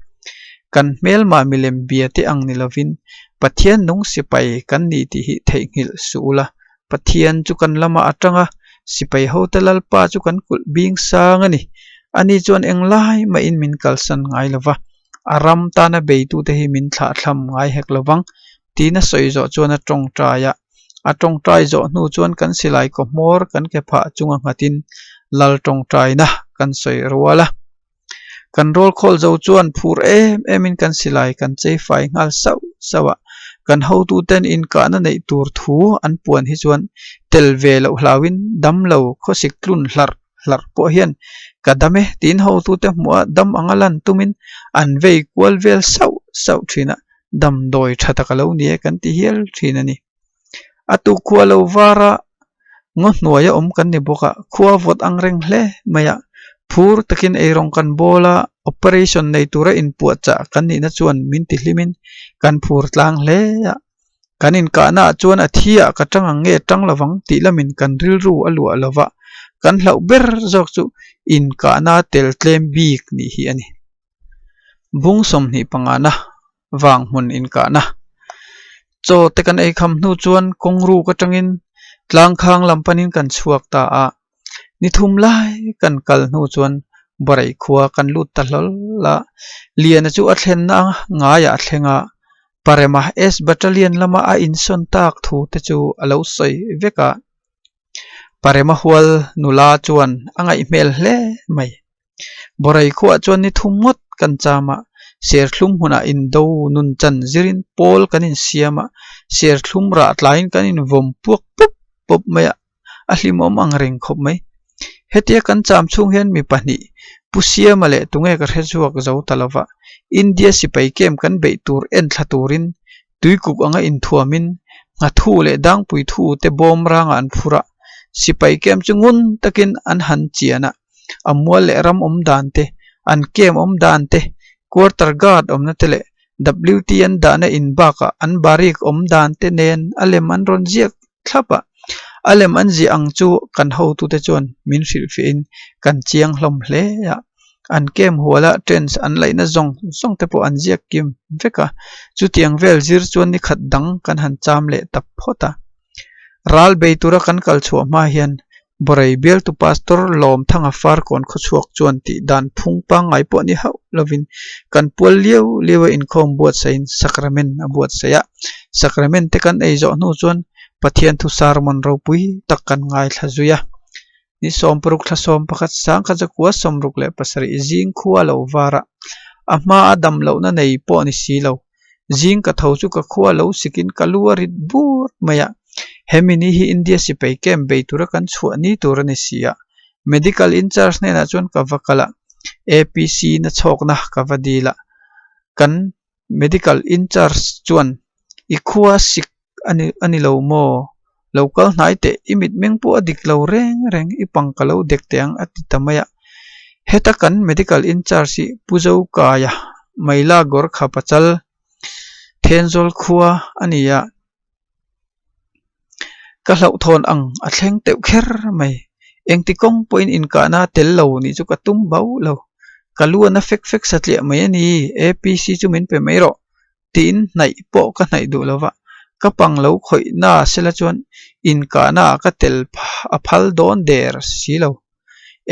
Kan hmelmah milem bia te ang ni lovin Pathian nung sipai kan ni tih hi theihnghilh suh ula, Pathian chu kan lamah a tang a, sipai hote Lalpa chu kan kulh bing sang a ni. Ani chuan englai mahin min kalsan ngai lo va, a ram tana beitute hi min thlahthlam ngai hek lo vang. Tiin a sawi zawh chuan a tawngtai a, a tawngtai zawh hnu chuan kan silai kaw hmawr kan ke phah chunga nghatin lal tawngtaina kan sawi rual a. Kan rawl khawl zo chuan phur em emin kan silai kan chei fai nghal sauh sauh a, kan hotuten inkahna neih tur thu an puan hi chuan tel ve loh hlauhin damlo khawsik tlun hlarh hlarh pawh hian ka dam e tiin hotute hmuh a dam anga lan tumin an vei kual vel sauh sauh thin a. damdawi tha tak a lo ni e kan ti hial thin a ni. A tuk khua lo var a, ngaw hnuai a awm kan ni bawk a, khua vawt ang reng hle mai a, phur takin eirawng kan bawl a, operation nei tura inpuahchah kan nihna chuan min ti hlimin kan phur tlang hle a. Kan inkahna ah chuan a thi ah ka tang ang nge tang lovang tih lamin kan rilru a luah lo va, kan hlauh ber zawk chu inkahna tel tlem bik nih hi a ni. Bung 25 na vang hmun inkahna chaw te kan ei kham hnu chuan kawng ruk atangin tlang khang lam panin kan chhuak ta a, ni thum lai kan kal hnu chuan Bareih khua kan lut ta hlawl a, Liana chu a thlenna ngaiah a thleng a, Parema S Battalion lama a insawn tak thu te chu a lo sawi vek a, Parema hual nula chuan a ngaih hmel hle mai. Borai khuah chuan ni thum ngawt kan cham a, serthlum hmunah indo nun chan zirin pawl kan insiam a, serthlum rah tlaiin kan invawm puak pup pup mai a, a hlimawm ang reng khawp mai. Hetia kan cham chhung hian mi pahnih, Pu Siama leh tunge ka hre chhuak zo ta lova, India sipai camp kan beih tur en thla turin Tuikuk anga inthuamin nghathu leh dangpui thu te bawm rangah an phur a, sipai camp chu ngun takin an han chian a, a mual leh ram awm dan te, an camp awm dan te, quarter guard awmna te leh WT an dahna in bakah an barik awm dan te nen a lem an rawn ziak thlap a. A lem an ziah ang chu kan hotute chuan min hrilhfiahin kan chiang hlawm hle a. An camp huala tents an laihna zawng zawng te pawh an ziak kim vek a. Chutiang vel zir chuan ni khat dang kan han cham leh ta phawt a. Ral bei tura kan kal chhuah hma hian Borei bialtu Pastor Lawmthanga Farkawn khawchhuak chuan tih dan phung pangngai pawh ni hauh lovin kan pual liau liau a inkhawm buatsaihin Sacrament a buatsaih a. Sacrament te kan ei zawh hnu chuan Pathian thu sermon ropui tak kan ngaithla zui a. Ni 60 thla 11 sangkhat zakua 67 zing khua lo var a, a hma a dam lohna nei pawh ni si lo. Zing ka tho chu ka khua lo sikin ka lu a rit bur mai a, hemi ni hi India sipai camp bei tura kan chhuah ni tur a ni si a. Medical in-charge hnenah chuan ka va kal a, APC na chhawkna ka va dil a, kan medical in-charge chuan i khua sik a ni a ni lo maw? Lo kal hnai teh, i mitmeng pawh a dik lo reng reng, i pang ka lo dek teh ang a ti ta mai a. Heta kan medical in-charge hi Pu Zokaia Maila Gorkha Pachal Thenzawl khua a ni a. Ka hlauhthawn ang a thleng teuh kher mai. Engti kawng pawhin inkahna tel lo nih chu ka tum bauh lo. Ka lu a na fek fek satliah mai a ni, APC chu min pe mai rawh. Tiin hnaih pawh ka hnaih duh lo va, ka pang lo khawih na sela chuan inkahna ah ka tel a phal dawn der si lo.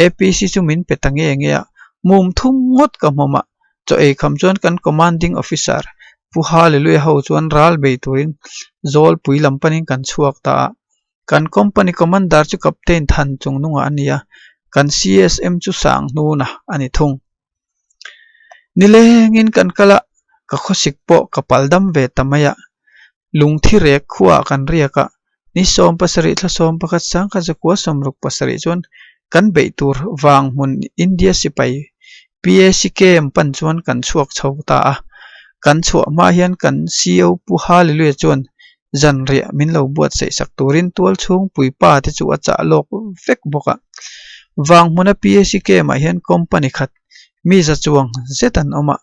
APC chu min pe ta nge nge a, mum thum ngawt ka hmawm a, chaw ei kham chuan kan commanding officer Pu Hallelujah ho chuan ral bei turin Zawlpui lam panin kan chhuak ta a, kan company commander chu Captain Than Chungnunga a ni a, kan CSM chu Sanghnuna a ni thung. Nilengin kan kal a, ka khawsik pawh ka pal dam ve ta mai a, lungthi rek khuaah kan riak a, ni 17 thla 11 sangkhat zakua 67 chuan kan beih tur vang hmun India sipai PAC camp pan chuan kan chhuak chho ta a, kan chhuah hma hian kan CO Pu Hallelujah chuan zanriah min lo buatsaih sak turin tual chhung puipa te chu a chah lawk vek bawk a. Vang hmuna PAC camp ah hian company khat mi za chuang zet an awm a,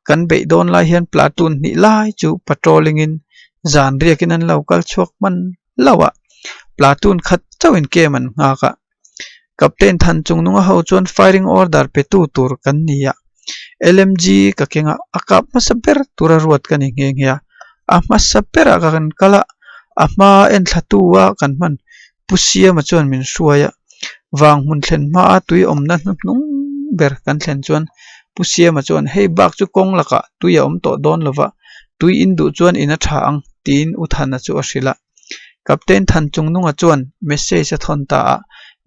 kan beih dawn lai hian platoon hnih lai chu patrolling in zan riakin an lo kal chhuak hman hlauh a, platoon khat chauhin camp an nghak a. Captain Than Chungnunga ho chuan firing order pe tu tur kan ni a, LMG ka keng a, a kap hmasa ber tura ruat ka ni nghe nghe a, a hmasa berah ka kan kal a, a hma enthla tu a kan hman Pu Siama chuan min hruai a, vang hmun thlen hmaa tui awmna hnuhnung ber kan thlen chuan Pu Siama chuan hei bak chu kawng lakah tui a awm tawh dawn lova, tui in duh chuan in a tha ang tiin U Thana chu a hrilh a. Captain Thanchungnunga chuan message a thawn ta a,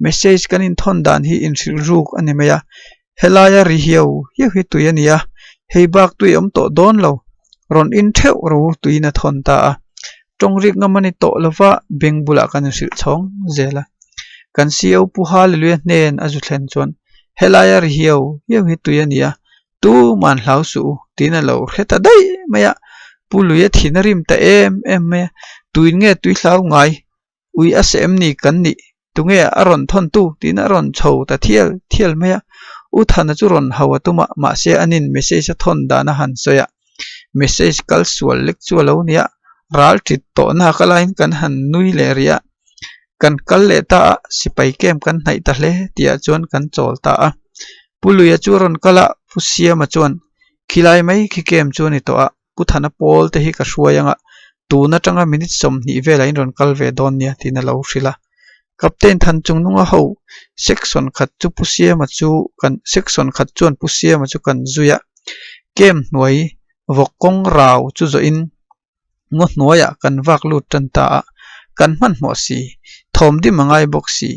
message kan inthawn dan hi inhrilh ruk a ni mai a, helaia ri hiau hiau hi tui a ni a, hei bak tui awm tawh dawn lo, rawn in theuh ro tuiin a thawn ta a, tawng rik ngam a ni tawh lova beng bulah kan inhrilh chhawng zel a. Kan CO Pu Hallelujah hnen a zu thlen chuan helaia ri hiau hiau hi tui a ni a, Tuman hlau suh u, tiin a lo hre ta daih mai a, Pu Luia thin a rim ta em em mai a, Tuin nge tui hlau ngai, ui a seh em ni kan nih, tunge a rawn thawn tu? tiin a rawn chho ta thial thial mai a, U Thana chu rawn hau a tum a, mahse anin message a thawn dan a han sawi a, message kal sual lek chu a lo ni a, ral ṭit tawh nak a laiin kan han nui leh rih a, kan kal leh ta a, sipai camp kan hnaih ta hle tihah chuan kan chawl ta a. Pu Luia chu a rawn kal a, Pu Siama chuan, Khilai mai khi camp chu a ni tawh a, Pu Thana pawl te hi ka hruai ang a, tun atanga minute 20 velah in rawn kal ve dawn nia tiin a lo hrilh a. Captain Thanchungnunga ho section khat chu Pu Siama chu kan section khat chuan Pu Siama chu kan zui a, camp hnuai vawk kawng rau chu zawhin Ngaw hnuaiah kan vak lut tan ta a, kan hmanhmawh si, thawm dim a ngai bawk si.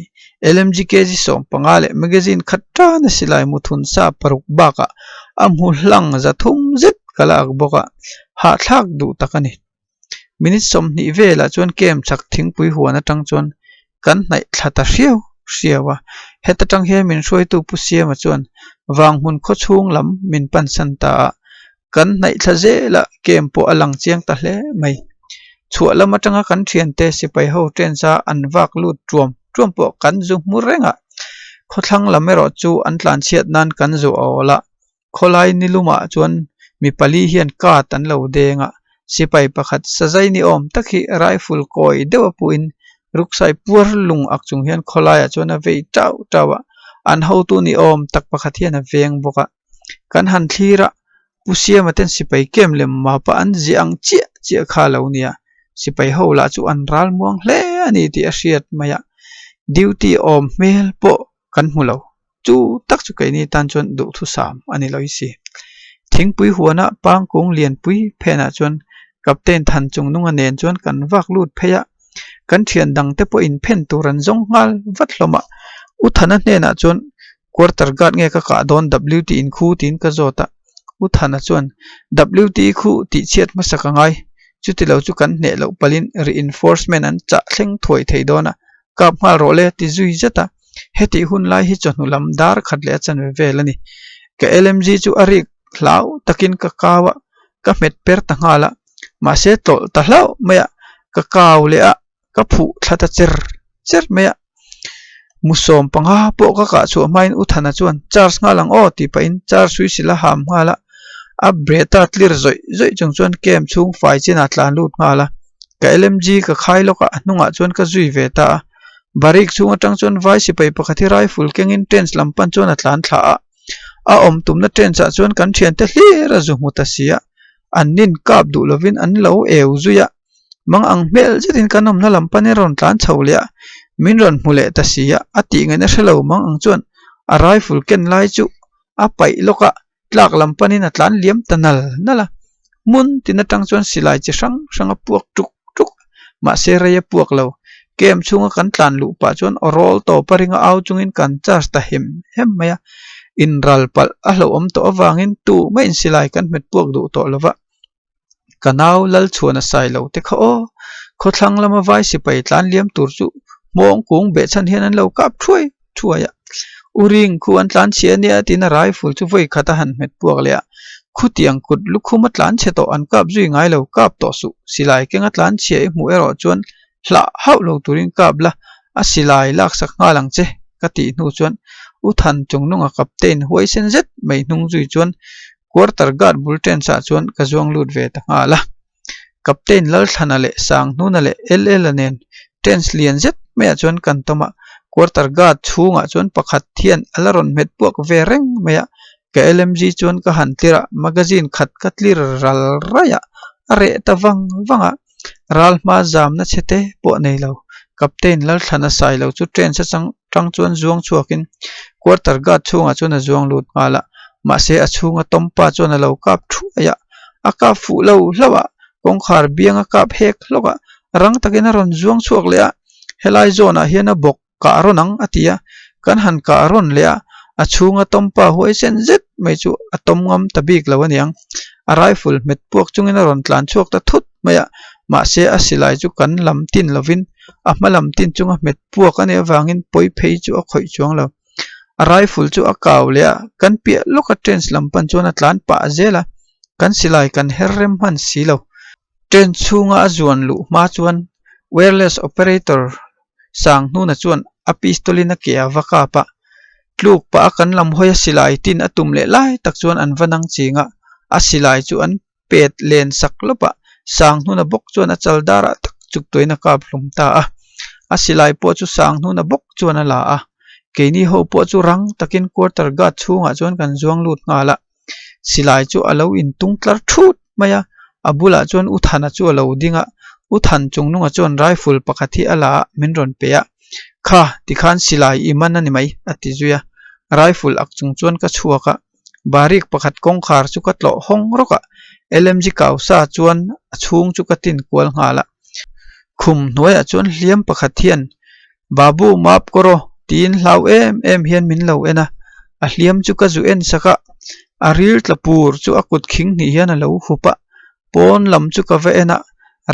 LMG KG 15 leh magazine khat tan a silai mu thun sa paruk bakah a hmu hlang za thum zet ka la ak bawk a, hahthlak duh tak a ni. Minute 20 velah chuan camp chhak thingpui huan atang chuan kan hnaih thla ta hriau hriau a, heta tang hian min hruaitu Pu Siama chuan Vanghmun khawchhung lam min pansan ta a, Kan hnaih thla zel a, camp pawh a lang chiang ta hle mai. Chhuah lam atanga kan thiante sipai ho trains a an vak lut tuam tuam pawh kan zu hmu reng a. Khawthlang lam erawh chu an tlanchhiat nan kan zu a awl a, khawlai ni lumah chuan Mi pali hian kat an lo deng a, sipai pakhat sazai ni awm tak hi rifle kawi deuh a puhin ruksai puar lung ak chung hian khawlaiah chuan a vei tau tau a, an hotu ni awm tak pakhat hian a veng bawk a. Kan han thlir a, Pu Siama ten sipai kem lem mapa an ziah ang chiah chiah kha a lo nia, sipai ho lah chu an ral muang hle a ni tih a hriat mai a, duty awm hmel pawh kan hmu lo, chu tak chu keini tan chuan duhthusam a ni lawih si. Thingpui huana pangkung lianpui phenah chuan Captain Thanchungnunga nen chuan kan vak lut phei a, kan thian dangte pawhin phen tur an zawng nghal vat hlawm a, U Thana hnenah chuan Quarter guard nge ka kah dawn WT in khu tiin ka zawt a, U Thana chuan WT khu tih chhiat hmasa ka ngai, chuti lo chu kan hneh loh palin reinforcement an chah thleng thuai thei dawn a, kap nghal rawh le ti zui zet a, hetih hun lai hi chawhnu lam dar khat leh a chanve vel a ni. Ka LMG chu a rik hlau takin ka kau a, ka hmet per ta nghal a, mahse tlawlh ta hlauh mai a, ka kau leh a, ka phuh thla ta cher cher mai a, musawm panga pawh ka kah chhuah hmain U Thana chuan charge nghal ang aw tih pahin charge suisil a ham nghal a, a breta tlir zawih zawih chung chuan camp chhung fai chinah tlan lut nghal a, ka LMG ka khai lawk a, a hnungah chuan ka zui ve ta a, barik chhung atang chuan vai sipai pakhat hi rifle kengin tent lam pan chuan a tlan thla a, a awm tumna tent ah chuan kan thiante hlir a zu hmu ta si a, an nin kap duh lovin an lo eu zui a. Mang ang hmel zetin kan awmna lam panin rawn tlan chho leh a, min rawn hmu leh ta si a, a tih ngaihna hre lo mang ang chuan a rifle ken lai chu a paih lawk a, tlak lam panin a tlan liam ta nal nal a. Hmun tin atang chuan silai chi hrang hrang a puak tuk tuk a, mahse rei a puak lo. Camp chhunga kan tlan luh pah chuan aw rawl tawp a ringa au chungin kan charge ta hem hem mai a, inral palh a hlauhawm tawh avangin tumah in silai kan hmet puak duh tawh lo va. Ka nau Lalchhuana sai lo te kha aw, khawthlang lama vai sipai tlan liam tur chu hmawng kung beh chhan hian an lo kap thuai thuai a. U Ring khu an tlan chhia ania tiin a rifle chu vawi khat a han hmet puak leh a, khutiang kut lukhum a tlan chhe tawh an kap zui ngai lo kap tawh suh, silai kenga tlan chhia i hmuh erawh chuan hlah hauh lo turin kap la, a silai laksak nghal ang che ka tih hnu chuan U Than Chungnunga captain huaisen zet mai hnung zui chuan Quarter guard bul tent ah chuan ka zuang lut ve ta nghal a. Captain Lalthlana leh Sanghnuna leh LL-a nen tent lian zet maiah chuan kan tawm a, quarter guard chhungah chuan pakhat hian a la rawn hmet puak ve reng mai a, ka LMG chuan ka han tlir a, magazine khat ka tlir ral raih a, a reh ta vang vang a, ral hma zamna chhe te pawh nei lo. Captain Lalthlana sai lo chu tent atang tang chuan zuang chhuakin quarter guard chhungah chuan a zuang lut nghal a, mahse a chhunga tawmpa chuan a lo kap thuai a, a kap fuh lo hlauh a, kawngkhar biang a kap hek hlawk a, rang takin a rawn zuang chhuak leh a, helai zawnah hian a bawk kah rawn ang a ti a, kan han kah rawn leh a, a chhunga tawmpa huaisen zet mai chu a tawm ngam ta bik lo aniang, a rifle hmet puak chungin a rawn tlan chhuak ta thut mai a, mahse a silai chu kan lam tin lovin a hma lam tin chunga hmet puak a nih avangin pawi phei chu a khawih chuang lo. A rifle chu a kau leh a, kan piah lawka trench lam pan chuan a tlan pah zel a, kan silai kan her rem hman si lo. Trench chhunga a zuan luh hma chuan wireless operator Sanghnuna chuan a pistol in a ke a va kap a, tluk pah a kan lam hawi a silai tin a tum leh lai tak chuan an va nang ching a, a silai chu an pet len sak lawp a, Sanghnuna bawk chuan a chal darah tak chuk tuahin a kap hlum ta a. A silai pawh chu Sanghnuna bawk chuan a la a, keini ho pawh chu rang takin quarter guard chhungah chuan kan zuang lut nghal a, silai chu a lo intung tlar thut mai a, a bulah chuan U Thana chu a lo ding a, U Than chungnunga chuan rifle pakhat hi a la a, min rawn pe a, Kha, tikhan silai i man a ni mai, a ti zui a, rifle ak chung chuan ka chhuak a. Barik pakhat kawngkhar chu ka tlawh hawng rawk a, LMG kau sa chuan a chhung chu ka tin kual nghal a. Khum hnuaiah chuan hliam pakhat hian, Babu map kaw rawh tiin hlau em em hian min lo en a, a hliam chu ka zu en sak a, a ril tla pur chu a kut khing hnih hian a lo hup a, pawn lam chu ka va en a,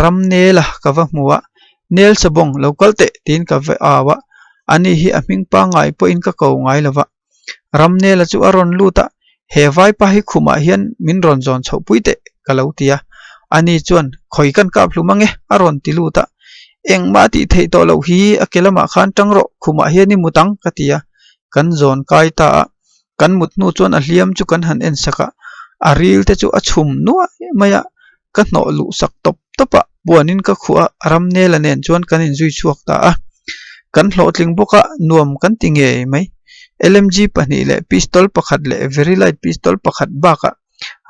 ram nel a ka va hmu a, Nel sabawng lo kal teh tiin ka va au a, ani hi a hming pangngai pawhin ka ko ngai lo va. Ramnela chu a rawn lut a, He vaipa hi khumah hian min rawn zawn chhoh pui teh, ka lo ti a. Ani chuan, Khawi kan kap hlum ange, a rawn ti lut a. Engmah tih theih tawh loh hi a ke lamah khan tang rawh, khumah hian i mut ang, ka ti a. Kan zawn kai ta a. Kan mut hnu chuan a hliam chu kan han en sak a. A ril te chu a chhum nuai mai a, ka hnawh luh sak tawp tawp a, puanin ka khuh a, Ramnela nen chuan kan inzui chhuak ta a. Kan hlawhtling bawk a, nuam kan ti ngei mai. LMG pahnih leh pistol pakhat leh very light pistol pakhat bakah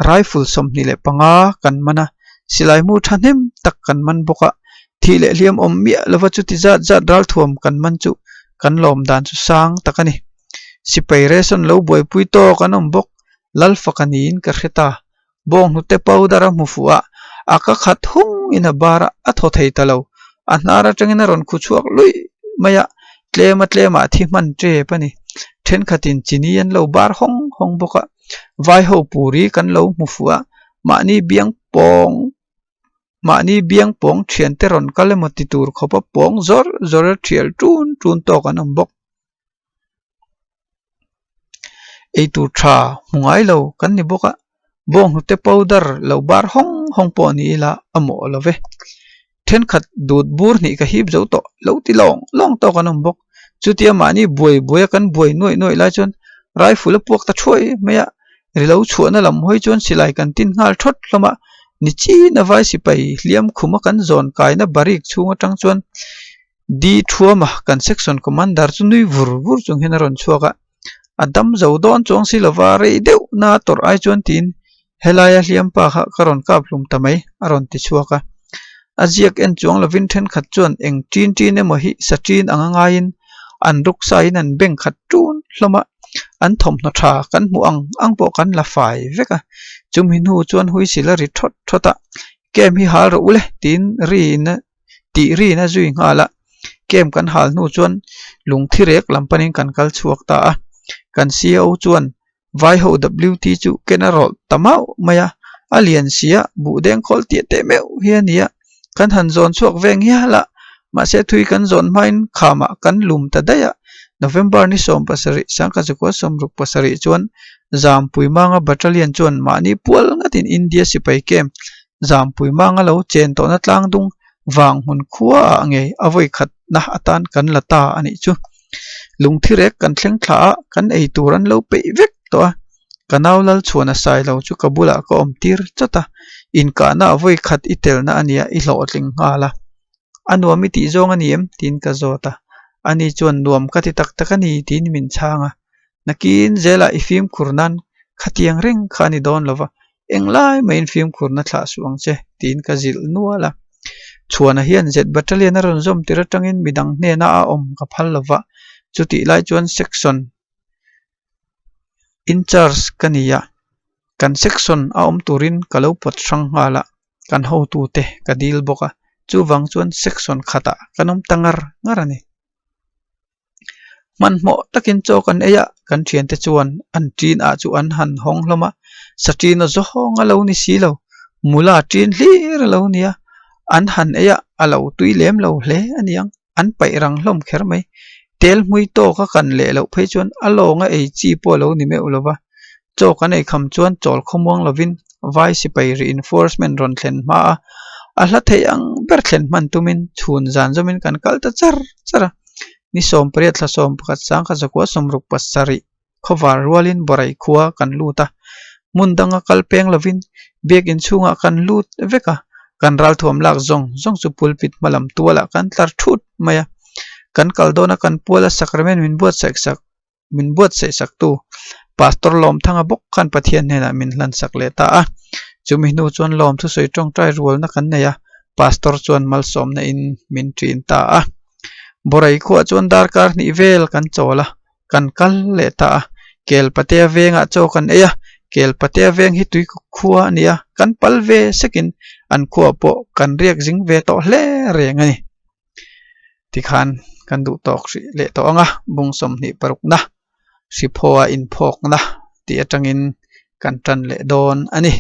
rifle 25 kan man a, silai mu thahnem tak kan man bawk a, thih leh hliam awm miah lova chuti zat zat ralthuam kan man chu kan lawm dan chu sang tak a ni. Sipai ration lo buaipui tawk an awm bawk, Lalfaka niin ka hre ta. Bawnghnute powder a hmu fuh a, a ka khat hung in a bar a, a thaw thei ta lo. A hnar atangin a rawn khu chhuak luih mai a, tlem a tlemah thi hman tep a ni. Thenkhatin chini an lo bar hawng hawng bawk a, vai ho puri kan lo hmu fuh a, mahni biang pawng mahni biang pawng thiante rawn kal emaw ti tur khawpa pawng zawr zawr a thial tun tun tawk an awm bawk. Eitur tha hmu ngai lo kan ni bawk a, bawnghnute powder lo bar hawng hawng pawh ni ila a mawh lo ve. Thenkhat dut bur hnih ka hip zo tawh lo ti lawng lawng tawk an awm bawk. Chutia mahni buai buaia kan buai nuaih nuaih lai chuan rifle a puak ta thuai mai a, ri lo chhuahna lam hawi chuan silai kan tin nghal thawt hlawm a, ni chin a vai sipai hliam khuma kan zawn kaina barik chhung atang chuan Di Thuama kan section commander chu nui vur vur chung hian a rawn chhuak a, a dam zo dawn chuang si lova rei deuh na tawrh ai chuan tiin helaia hliam pa kha ka rawn kap hlum ta mai a rawn ti chhuak a. A ziak en chuang lovin thenkhat chuan eng ṭin ṭin emaw hi sa ṭin anga ngaiin an ruksain an beng khat ṭun hlawm a, an thawmhnaw ṭha kan hmuh ang ang pawh kan la fai vek a. Chumi hnu chuan huisil a ri ṭhawt ṭhawt a, Camp hi hal rawh u le tiin riin a tih rin a zui nghal a, camp kan hal hnu chuan lungthi rek lam panin kan kal chhuak ta a, kan CO chuan vaiho WT chu ken a rawlh ta mauh mai a, a lian si a, buh deng khawl tih teh meuh hi a ni a, kan han zawn chhuak ve ngial a, mahse thui kan zawn hmain khamah kan lum ta daih a, November ni 17 sangkachukua 67 chuan Zampui Manga Battalion chuan mahni pual ngatin India sipai camp Zampui manga lo chen tawhna tlang dung vang hmun khua ah ngei a vawi khatna atan kan la ta a nih chu. Lungthi rek kan thleng thla a, kan ei tur an lo peih vek tawh a. Ka nau lal chhuan a sai lo chu ka bulah ka awm tir chawt a, inkahna a vawi khat i telna a nia i hlawhtling nghal a. A nuam i tih zawng a ni em? tiin ka zawt a. Ani chuan nuam ka ti tak tak a ni tiin min chhang a. Nakin zelah i fimkhur nan khatiang reng kha a ni dawn lo va, englai maiin fimkhurna thlah suh ang che tiin ka zilh nual a. Chhuana hian Z Battalion a rawn zawm tir atangin midang hnena a awm ka phal lo va, chutih lai chuan Section Incharge ka ni a, kan Section a awm turin ka lo pawt hrang nghal a, kan hotute ka dil bawk a, chuvang chuan Section khatah kan awm ta ngar ngar a ni. Hmanhmawh takin chaw kan ei a, kan thiante chuan an ṭin ah chu an han hawng hlawm a, sa ṭin a zawng a lo ni si lo, mula ṭin hlir a lo ni a, an han ei a, a lo tui lem lo hle a ni ang, an paih rang hlawm kher mai. Tel hmui tawk a kan leh loh phei chuan a lawnga ei chi pawh a lo ni meuh lo va, Chaw kan ei kham chuan chawl khawmuang lovin vai sipai reinforcement rawn thlen hma a, a hla theih ang ber thlen hman tumin chhun zan zawmin kan kal ta char char a. Ni 18 thla 11 sangkhat zakua 67 khawvar rualin Borai khua kan lut a, hmun danga kal peng lovin biakinn chhungah kan lut vek a, kan ralthuam lak zawng zawng chu pulpit hma lam tualah kan tlar thut mai a. Kan kal dawna kan puala sacrament min buatsaih sak. min buatsaih saktu Pastor Lawmthanga bawk khan Pathian hnenah min hlansak leh ta a. Chumi hnu chuan lawm thusawi tawngtai rualna kan nei a, Pastor chuan malsawmna in min ṭin ta a. Borai khuah chuan darkar hnih vel kan chawl a, kan kal leh ta a. Kelpatea vengah chaw kan ei a, Kelpatea veng hi tui khua a ni a, kan pal ve sekin an khuah pawh kan riak zing ve tawh hle reng a ni. Tikhan kan duh tawk hrih leh tawh ang a, bung 26na hriphaw a inphawkna tih atangin kan tan leh dawn a ni.